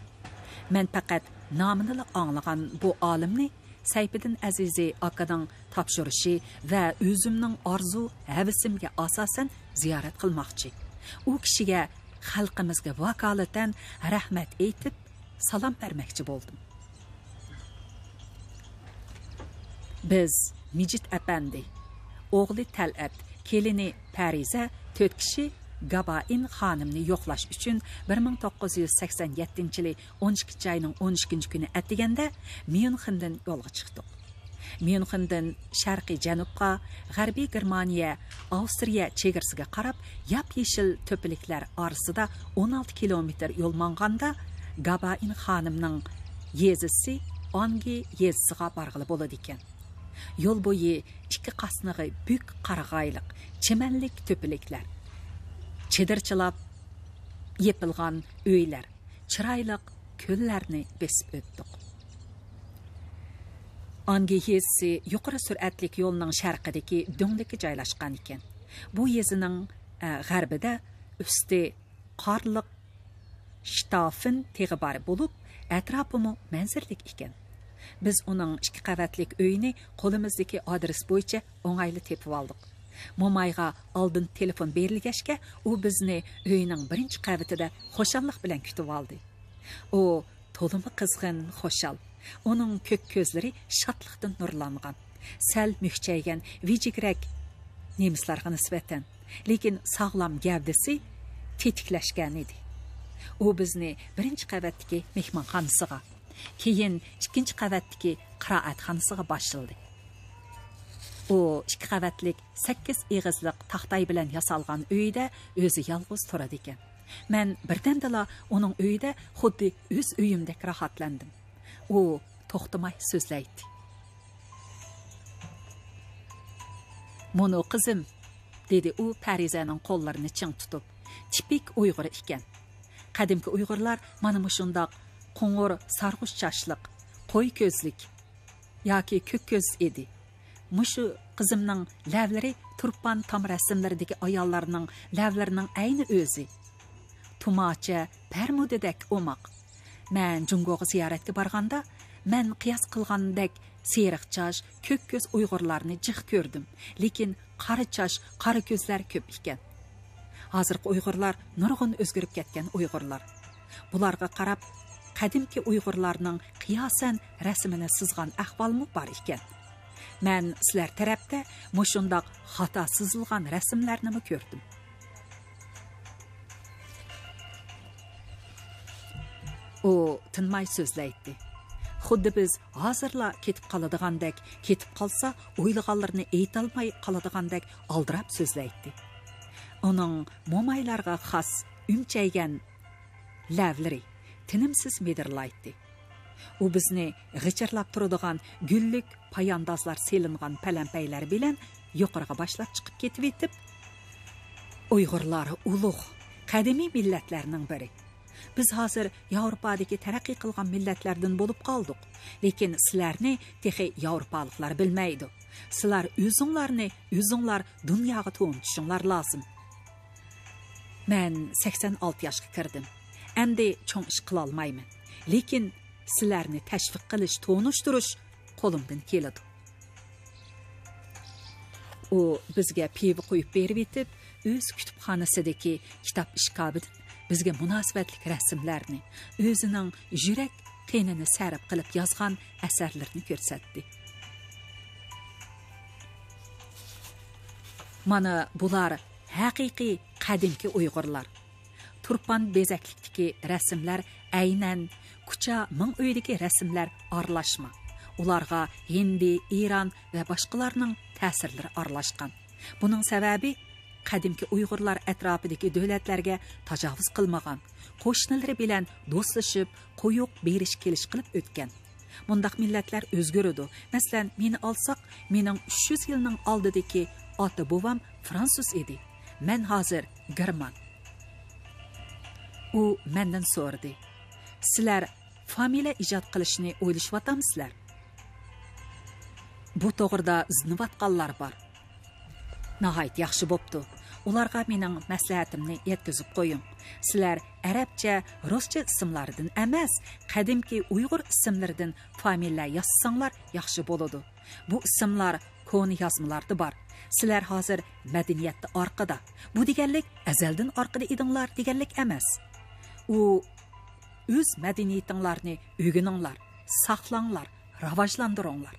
مەن پەقەت نامىنىلا ئاڭلىغان بۇ ئالىمنى سەيپىدىن ئەزىزى ئاكىنىڭ تاپشۇرۇشى ۋە ئۆزۈمنىڭ ئارزۇ ھەۋىسىمگە ئاساسەن زىيارەت قىلماقچى. ئۇ كىشىگە خەلقىمىزگە ۋاكالىتەن رەھمەت ئېيتىپ، سالام بەرمەكچى بولدۇم. بىز مىجىت ئەپەندى، ئوغلى تەلئەت، كېلىنى پەرىزە تۆت كىشى گابائىن خانىمنى يوقلاش ئۈچۈن بىر مىڭ توققۇز يۈز سەكسەن يەتتىنچى يىلى ئون ئىككىنچى ئاينىڭ ئون ئىككىنچى كۈنى ئەتىگەندە ميۇنخېندىن يولغا چىقتۇق. ميۇنخېندىن شەرقىي جەنۇبقا، غەربىي گېرمانىيە، ئاۋسترىيە چېگرىسىگە قاراپ ياپيېشىل تۆپىلىكلەر ئارىسىدا ئون ئالتە كىلومېتىر يول ماڭغاندا، گابائىن خانىمنىڭ يېزىسى ئانگى يېزىسىغا بارغىلى بولىدىكەن. يول بويى ئىككى قاسنىغى بۈك قارىغايلىق، چىمەنلىك تۆپىلىكلەر، چېدىرچىلاپ يېپىلغان ئۆيلەر، چىرايلىق كۆللەرنى بېسىپ ئۆتتۇق. ئانگى يېزىسى يۇقىرى سۈرئەتلىك يولنىڭ شەرقىدىكى دۆڭلۈككە جايلاشقان ئىكەن. بۇ يېزىنىڭ، ئە، غەربىدە ئۈستى قارلىق شتافېن تېغى بار بولۇپ، ئەتراپىمۇ مەنزىرىلىك ئىكەن. بىز ئۇنىڭ ئىككى قەۋەتلىك ئۆيىنى قولىمىزدىكى ئادرېس بويىچە ئوڭايلا تېپىۋالدۇق. مومايغا ئالدىن تېلېفون بېرىلگەچكە، ئۇ بىزنى ئۆينىڭ بىرىنچى قەۋىتىدە خۇشاللىق بىلەن كۈتۈۋالدى. ئۇ تولىمۇ قىزغىن، خۇشال. ئۇنىڭ كۆك كۆزلىرى شادلىقتىن نۇرلانغان. سەل مۈكچەيگەن ۋىجىكرەك نېمىسلارغا نىسبەتەن، لېكىن ساغلام گەۋدىسى تېتىكلەشكەن ئىدى. ئۇ بىزنى بىرىنچى قەۋەتتىكى مېھمانخانىسىغا، كېيىن ئىككىنچى قەۋەتتىكى قىرائەتخانىسىغا باشلىدى. ئۇ ئىككى قەۋەتلىك سەككىز ئېغىزلىق تاختاي بىلەن ياسالغان ئۆيدە ئۆزى يالغۇز تۇرىدىكەن. مەن بىردەمدىلا ئۇنىڭ ئۆيىدە خۇددى ئۆز ئۆيۈمدەك راھەتلەندىم. ئۇ توختىماي سۆزلەيتتى. «مۇنۇ قىزىم»، دېدى ئۇ پەرىزەنىڭ قوللىرىنى چىڭ تۇتۇپ. «تىپىك ئۇيغۇر ئىكەن. قەدىمكى ئۇيغۇرلار مانا مۇشۇنداق قوڭۇر سارغۇچ چاچلىق، قوي كۆزلۈك ياكى كۆك كۆز ئىدى. مۇشۇ قىزىمنىڭ لەۋلىرى تۇرپان تام رەسىملىرىدىكى ئاياللارنىڭ لەۋلىرىنىڭ ئەينى ئۆزى. تۇماچە، بەرمۇدىدەك ئوماق. مەن جۇڭگوغا زىيارەتكە بارغاندا، مەن قىياس قىلغاندەك سېرىق چاچ، كۆك كۆز ئۇيغۇرلارنى جىق كۆردۈم، لېكىن قارا چاچ، قارا كۆزلەر كۆپ ئىكەن. ھازىرقى ئۇيغۇرلار نۇرغۇن ئۆزگىرىپ كەتكەن ئۇيغۇرلار. بۇلارغا قاراپ، قەدىمكى ئۇيغۇرلارنىڭ قىياسەن رەسىمىنى سىزغان ئەھۋالمۇ بار ئىكەن. مەن سىلەر تەرەپتە مۇشۇنداق خاتا سىزىلغان رەسىملەرنىمۇ كۆردۈم.» ئۇ تىنماي سۆزلەيتتى. خۇددى بىز ھازىرلا كېتىپ قالىدىغاندەك، كېتىپ قالسا ئويلىغانلىرىنى ئېيتالماي قالىدىغاندەك ئالدىراپ سۆزلەيتتى. ئۇنىڭ مومايلارغا خاس ئۈمچەيگەن لەۋلىرى تىنىمسىز مىدىرلايتتى. ئۇ بىزنى غىچىرلاپ تۇرىدىغان گۈللۈك پاياندازلار سېلىنغان پەلەمپەيلەر بىلەن يۇقىرىغا باشلاپ چىقىپ كېتىۋېتىپ، «ئۇيغۇرلار ئۇلۇغ، قەدىمىي مىللەتلەرنىڭ بىرى. بىز ھازىر ياۋروپادىكى تەرەققىي قىلغان مىللەتلەردىن بولۇپ قالدۇق. لېكىن سىلەرنى تېخى ياۋروپالىقلار بىلمەيدۇ. سىلەر ئۆزۈڭلارنى ئۆزۈڭلار دۇنياغا تونۇتۇشۇڭلار لازىم.» مەن سەكسەن ئالتە ياشقا كىردىم. ئەمدى چوڭ ئىش قىلالمايمەن. لېكىن سىلەرنى تەشۋىق قىلىش، تونۇشتۇرۇش قولۇمدىن كېلىدۇ. ئۇ بىزگە پىۋا قۇيۇپ بېرىۋېتىپ، ئۆز كۇتۇپخانىسىدىكى كىتاب ئىشكاپىدىن بىزگە مۇناسىۋەتلىك رەسىملەرنى، ئۆزىنىڭ يۈرەك قېنىنى سەرپ قىلىپ يازغان ئەسەرلىرىنى كۆرسەتتى. «مانا بۇلار ھەقىقىي قەدىمكى ئۇيغۇرلار. تۇرپان بېزەكلىكتىكى رەسىملەر ئەينەن كۇچا مىڭ ئۆيدىكى رەسىملەر ئارىلاشما. ئۇلارغا ھىندى، ئىران ۋە باشقىلارنىڭ تەسىرلىرى ئارىلاشقان. بۇنىڭ سەۋەبى، قەدىمكى ئۇيغۇرلار ئەتراپىدىكى دۆلەتلەرگە تاجاۋۇز قىلمىغان، قوشنىلىرى بىلەن دوستلىشىپ، قويۇق بېرىش-كېلىش قىلىپ ئۆتكەن. مۇنداق مىللەتلەر ئۆزگىرىدۇ. مەسىلەن، مېنى ئالساق، مېنىڭ ئۈچ يۈز يىلنىڭ ئالدىدىكى ئاتا-بوۋام فرانسۇز ئىدى. مەن ھازىر گېرمان.» ئۇ مەندىن سورىدى: «سىلەر فامىلە ئىجاد قىلىشنى ئويلىشىۋاتامسىلەر؟ بۇ توغرىدا ئىزدىنىۋاتقانلار بار.» «ناھايىتى ياخشى بوپتۇ. ئۇلارغا مېنىڭ مەسلىھەتىمنى يەتكۈزۈپ قويۇڭ. سىلەر ئەرەبچە، رۇسچە ئىسىملاردىن ئەمەس، قەدىمكى ئۇيغۇر ئىسىملىرىدىن فامىلە ياسىساڭلار ياخشى بولىدۇ. بۇ ئىسىملار كونا يازمىلاردا بار. سىلەر ھازىر مەدەنىيەتتە ئارقىدا. بۇ دېگەنلىك ئەزەلدىن ئارقىدا ئىدىڭلار دېگەنلىك ئەمەس. ئۇ ئۆز مەدەنىيىتىڭلارنى ئۆگىنىڭلار، ساقلاڭلار، راۋاجلاندۇرۇڭلار.»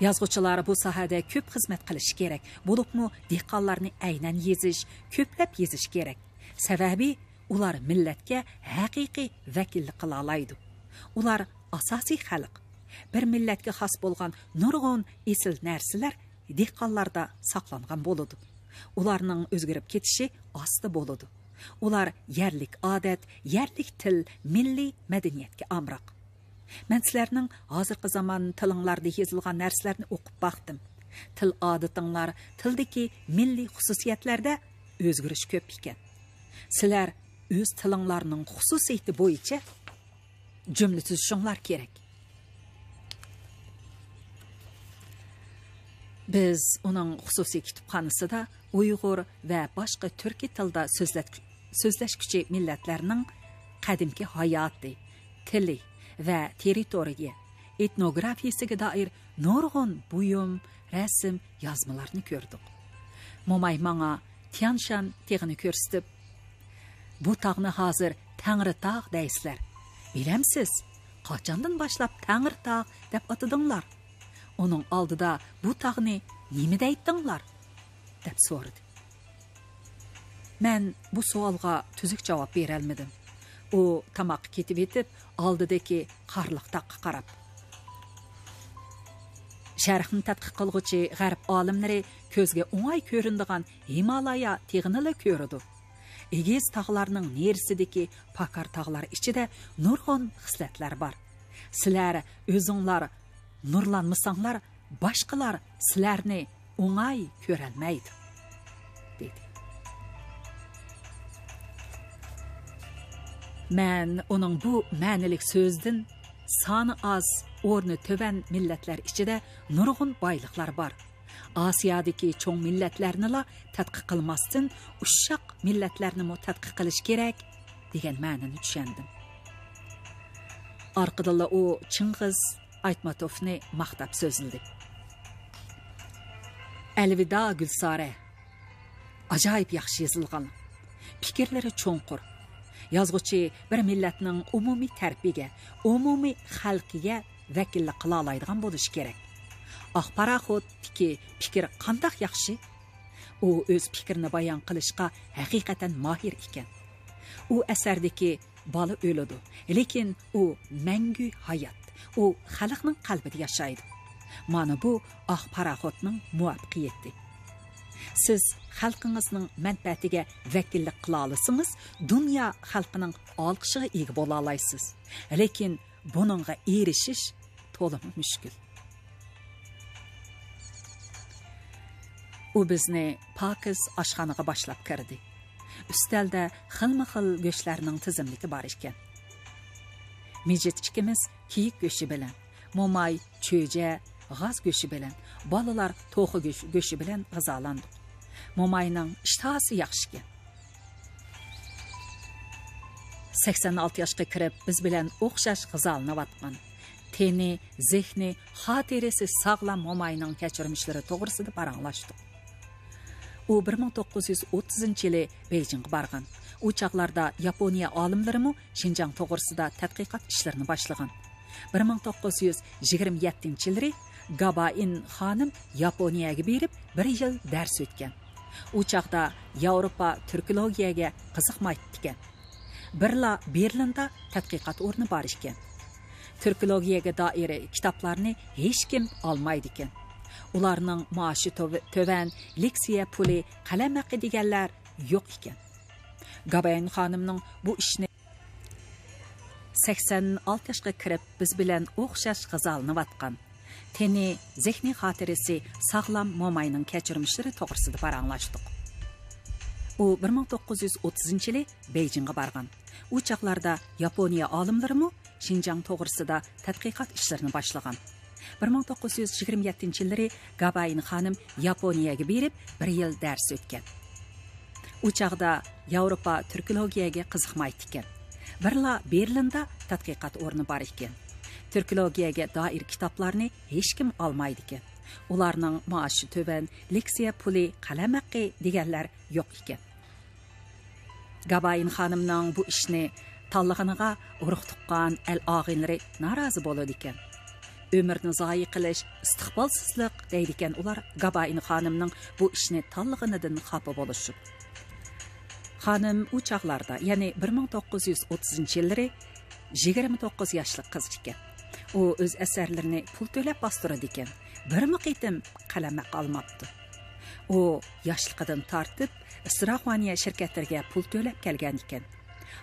يازغۇچىلار بۇ ساھەدە كۆپ خىزمەت قىلىشى كېرەك، بولۇپمۇ دېھقانلارنى ئەينەن يېزىش، كۆپلەپ يېزىش كېرەك. سەۋەبى، ئۇلار مىللەتكە ھەقىقىي ۋەكىللىك قىلالايدۇ. ئۇلار ئاساسىي خەلق. بىر مىللەتكە خاس بولغان نۇرغۇن ئېسىل نەرسىلەر دېھقانلاردا ساقلانغان بولىدۇ. ئۇلارنىڭ ئۆزگىرىپ كېتىشى ئاستا بولىدۇ. ئۇلار يەرلىك ئادەت، يەرلىك تىل، مىللىي مەدەنىيەتكە ئامراق. مەن سىلەرنىڭ ھازىرقى زامان تىلىڭلاردا يېزىلغان نەرسىلەرنى ئوقۇپ باقتىم. تىل ئادىتىڭلار، تىلدىكى مىللىي خۇسۇسىيەتلەردە ئۆزگىرىش كۆپ ئىكەن. سىلەر ئۆز تىلىڭلارنىڭ خۇسۇسىيىتى بويىچە جۈملە تۈزۈشۈڭلار كېرەك. بىز ئۇنىڭ خۇسۇسىي كۇتۇپخانىسىدا ئۇيغۇر ۋە باشقا تۈركىي تىلدا سۆزلەت-، سۆزلەشكۈچى مىللەتلەرنىڭ قەدىمكى ھاياتى، تىلى ۋە تېررىتورىيە، ئېتنوگرافىيەسىگە دائىر نۇرغۇن بۇيۇم، رەسىم، يازمىلارنى كۆردۇق. موماي ماڭا تيانشان تېغىنى كۆرسىتىپ، «بۇ تاغنى ھازىر تەڭرىتاغ دەيسىلەر. بىلەمسىز، قاچاندىن باشلاپ تەڭرىتاغ دەپ ئاتىدىڭلار؟ ئۇنىڭ ئالدىدا بۇ تاغنى نېمە دەيتتىڭلار؟» دەپ سورىدى. مەن بۇ سوئالغا تۈزۈك جاۋاب بېرەلمىدىم. ئۇ تاماققا كېتىۋېتىپ، ئالدىدىكى قارلىق تاغقا قاراپ، «شەرقنى تەتقىق قىلغۇچى غەرب ئالىملىرى كۆزگە ئوڭاي كۆرۈنىدىغان ھىمالايا تېغىنىلا كۆرىدۇ. ئېگىز تاغلارنىڭ نېرىسىدىكى پاكار تاغلار ئىچىدە نۇرغۇن خىسلەتلەر بار. سىلەر ئۆزۈڭلار نۇرلانمىساڭلار، باشقىلار سىلەرنى ئوڭاي كۆرەلمەيدۇ» دېدى. مەن ئۇنىڭ بۇ مەنىلىك سۆزىدىن سانى ئاز، ئورنى تۆۋەن مىللەتلەر ئىچىدە نۇرغۇن بايلىقلار بار. ئاسىيادىكى چوڭ مىللەتلەرنىلا تەتقىق قىلماستىن، ئۇششاق مىللەتلەرنىمۇ تەتقىق قىلىش كېرەك، دېگەن مەنىنى چۈشەندىم. ئارقىدىنلا ئۇ چىڭغىز ئايتماتوفنى ماختاپ سۆزلىدى. «ئەلۋىدا، گۈلسارە! ئاجايىپ ياخشى يېزىلغان. پىكىرلىرى چوڭقۇر. يازغۇچى بىر مىللەتنىڭ ئومۇمىي تەرىپىگە، ئومۇمىي خەلقىگە ۋەكىللىك قىلالايدىغان بولۇشى كېرەك. ئاق پاراخوتتىكى پىكىر قانداق ياخشى! ئۇ ئۆز پىكرىنى بايان قىلىشقا ھەقىقەتەن ماھىر ئىكەن. ئۇ ئەسەردىكى بالا ئۆلىدۇ، لېكىن ئۇ مەڭگۈ ھايات. ئۇ خەلقنىڭ قەلبىدە ياشايدۇ. مانا بۇ ئاق پاراخوتنىڭ مۇۋەپپەقىيىتى. سىز خەلقىڭىزنىڭ مەنپەئەتىگە ۋەكىللىك قىلالىسىڭىز، دۇنيا خەلقىنىڭ ئالقىشىغا ئىگە بولالايسىز. لېكىن بۇنىڭغا ئېرىشىش تولىمۇ مۈشكۈل.» ئۇ بىزنى پاكىز ئاشخانىغا باشلاپ كىردى. ئۈستەلدە خىلمۇ خىل گۆشلەرنىڭ تىزىملىكى بار ئىكەن. مىجىت ئىككىمىز كېيىك گۆشى بىلەن، موماي چۆجە، غاز گۆشى بىلەن، بالىلار توخۇ گۆش-، گۆشى بىلەن غىزالاندۇق. موماينىڭ ئىشتىھاسى ياخشىكەن. سەكسەن ئالتە ياشقا كىرىپ، بىز بىلەن ئوخشاش غىزالىنىۋاتقان، تېنى، زېھنى، خاتىرىسى ساغلام موماينىڭ كەچۈرمىشلىرى توغرىسىدا پاراڭلاشتۇق. ئۇ بىر مىڭ توققۇز يۈز ئوتتۇزىنچى يىلى بېيجىڭغا بارغان. ئۇ چاغلاردا ياپونىيە ئالىملىرىمۇ شىنجاڭ توغرىسىدا تەتقىقات ئىشلىرىنى باشلىغان. بىر مىڭ توققۇز يۈز يىگىرمە يەتتىنچى يىلى گابائىن خانىم ياپونىيەگە بېرىپ، بىر يىل دەرس ئۆتكەن. ئۇ چاغدا ياۋروپا تۈركولوگىيەگە قىزىقمايتتىكەن. بىرلا بېرلىندا تەتقىقات ئورنى بار ئىكەن. تۈركولوگىيەگە دائىر كىتابلارنى ھېچكىم ئالمايدىكەن. ئۇلارنىڭ مائاشى تۆۋ-، تۆۋەن، لېكسىيە پۇلى، قەلەم ھەققى دېگەنلەر يوق ئىكەن. گابايىن خانىمنىڭ بۇ ئىشنى سەكسەن ئالتە ياشقا كىرىپ، بىز بىلەن ئوخشاش غىزالىنىۋاتقان، تېنى، زېھنىي خاتىرىسى ساغلام موماينىڭ كەچۈرمىشلىرى توغرىسىدا پاراڭلاشتۇق. ئۇ بىر مىڭ توققۇز يۈز ئوتتۇزىنچى يىلى بېيجىڭغا بارغان. ئۇ چاغلاردا ياپونىيە ئالىملىرىمۇ شىنجاڭ توغرىسىدا تەتقىقات ئىشلىرىنى باشلىغان. بىر مىڭ توققۇز يۈز يىگىرمە يەتتىنچى يىللىرى گابايىن خانىم ياپونىيەگە بېرىپ، بىر يىل دەرس ئۆتكەن. ئۇ چاغدا ياۋروپا تۈركولوگىيەگە قىزىقمايتتىكەن. بىرلا بېرلىندا تەتقىقات ئورنى بار ئىكەن. تۈركولوگىيەگە دائىر كىتابلارنى ھېچكىم ئالمايدىكەن. ئۇلارنىڭ مائاشى تۆۋەن، لېكسىيە پۇلى، قەلەم ھەققى دېگەنلەر يوق ئىكەن. گابايىن خانىمنىڭ بۇ ئىشنى تاللىغىنىغا ئۇرۇق-تۇغقان، ئەل-ئاغىنىلىرى نارازى بولىدىكەن. ئۆمۈرنى زايە قىلىش ئىستىقبالسىزلىق دەيدىكەن ئۇلار گابائىن خانىمنىڭ بۇ ئىشنى تاللىغىنىدىن خاپا بولۇشۇپ. خانىم ئۇ چاغلاردا، يەنى بىر مىڭ توققۇز يۈز ئوتتۇزىنچى يىللىرى يىگىرمە توققۇز ياشلىق قىز ئىكەن. ئۇ ئۆز ئەسەرلىرىنى پۇل تۆلەپ باستۇرىدىكەن. بىرمۇ قېتىم قەلەمھەققى ئالماپتۇ. ئۇ ياشلىقىدىن تارتىپ ئىسراخانىيە شىركەتلىرىگە پۇل تۆلەپ كەلگەن ئىكەن.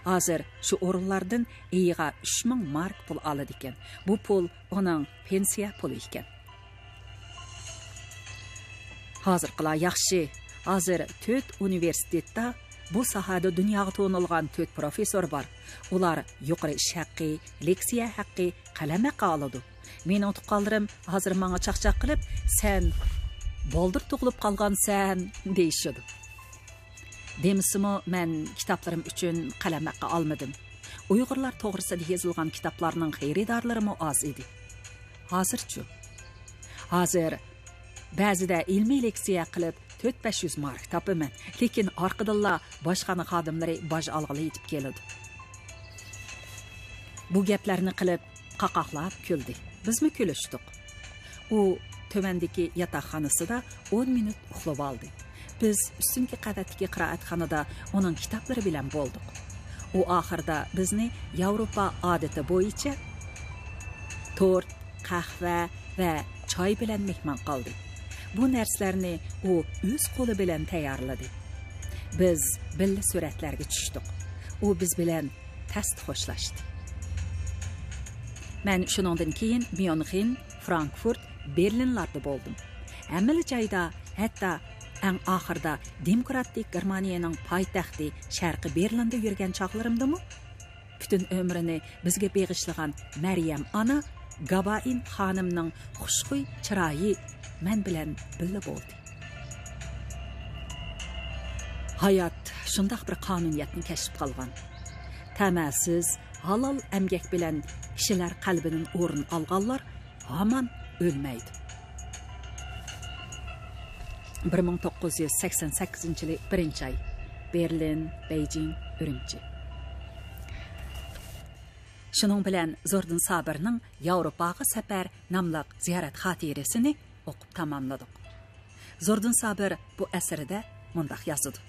ھازىر شۇ ئورۇنلاردىن ئېيىغا ئۈچ مىڭ مارك پۇل ئالىدىكەن. بۇ پۇل ئۇنىڭ پېنسىيە پۇلى ئىكەن. ھازىرقىلار ياخشى. ھازىر تۆت ئۇنىۋېرسىتېتتا بۇ ساھەدە دۇنياغا تونۇلغان تۆت پروفېسسور بار. ئۇلار يۇقىرى ئىش ھەققى، لېكسىيە ھەققى، قەلەم ھەققى ئالىدۇ. مېنىڭ تۇغقانلىرىم ھازىر ماڭا چاقچاق قىلىپ، «سەن بالدۇر تۇغۇلۇپ قالغانسەن» دېيىشىدۇ. دېمىسىمۇ، مەن كىتابلىرىم ئۈچۈن قەلەم ھەققى ئالمىدىم. ئۇيغۇرلار توغرىسىدا يېزىلغان كىتابلارنىڭ خېرىدارلىرىمۇ ئاز ئىدى. ھازىرچۇ؟ ھازىر بەزىدە ئىلمىي لېكسىيە قىلىپ، تۆت بەش يۈز مارك تاپىمەن، لېكىن ئارقىدىنلا باجخانا خادىملىرى باج ئالغىلى يېتىپ كېلىدۇ. بۇ گەپلەرنى قىلىپ، قاقاقلاپ كۈلدى. بىزمۇ كۈلۈشتۇق. ئۇ تۆۋەندىكى ياتاقخانىسىدا ئون مىنۇت ئۇخلىۋالدى. بىز ئۈستۈنكى قەۋەتتىكى قىرائەتخانىدا ئۇنىڭ كىتابلىرى بىلەن بولدۇق. ئۇ ئاخىرىدا بىزنى ياۋروپا ئادىتى بويىچە تورت، قەھۋە ۋە چاي بىلەن مېھمان قىلدى. بۇ نەرسىلەرنى ئۇ ئۆز قولى بىلەن تەييارلىدى. بىز بىللە سۈرەتلەرگە چۈشتۇق. ئۇ بىز بىلەن تەستە خوشلاشتى. مەن شۇنىڭدىن كېيىن ميۇنخېن، فرانكفورت، بېرلىنلاردا بولدۇم. ھەممىلا جايدا، ھەتتا ئەڭ ئاخىرىدا دېموكراتىك گېرمانىيەنىڭ پايتەختى شەرقىي بېرلىندا يۈرگەن چاغلىرىمدىمۇ، پۈتۈن ئۆمرىنى بىزگە بېغىشلىغان مەريەم ئانا گابائىن خانىمنىڭ خۇشخۇي چىرايى مەن بىلەن بىللە بولدى. ھايات شۇنداق بىر قانۇنىيەتنى كەشىپ قىلغان. تەمەسىز، ھالال ئەمگەك بىلەن كىشىلەر قەلبىدىن ئورۇن ئالغانلار ھامان ئۆلمەيدۇ. بىر مىڭ توققۇز يۈز سەكسەن سەككىزىنچى يىلى بىرىنچى ئاي، بېرلىن، بېيجىڭ، ئۈرۈمچى. شۇنىڭ بىلەن زوردۇن سابىرنىڭ ياۋروپاغا سەپەر ناملىق زىيارەت خاتىرىسىنى ئوقۇپ تاماملىدۇق. زوردۇن سابىر بۇ ئەسىرىدە مۇنداق يازىدۇ: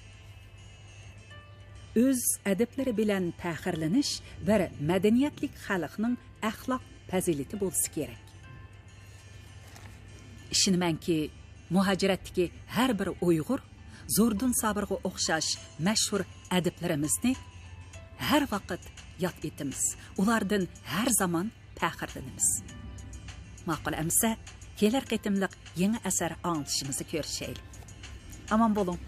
ئۆز ئەدىبلىرى بىلەن پەخىرلىنىش بىر مەدەنىيەتلىك خەلقنىڭ ئەخلاق پەزىلىتى بولسا كېرەك. ئىشىنىمەنكى، مۇھاجىرەتتىكى ھەر بىر ئۇيغۇر زوردۇن سابىرغا ئوخشاش مەشھۇر ئەدىبلىرىمىزنى ھەر ۋاقىت ياد ئېتىمىز، ئۇلاردىن ھەر زامان پەخىرلىنىمىز. ماقۇل ئەمىسە، كېلەر قېتىملىق يېڭى ئەسەر ئاڭلىتىشىمىزدا كۆرۈشەيلى. ئامان بولۇڭ.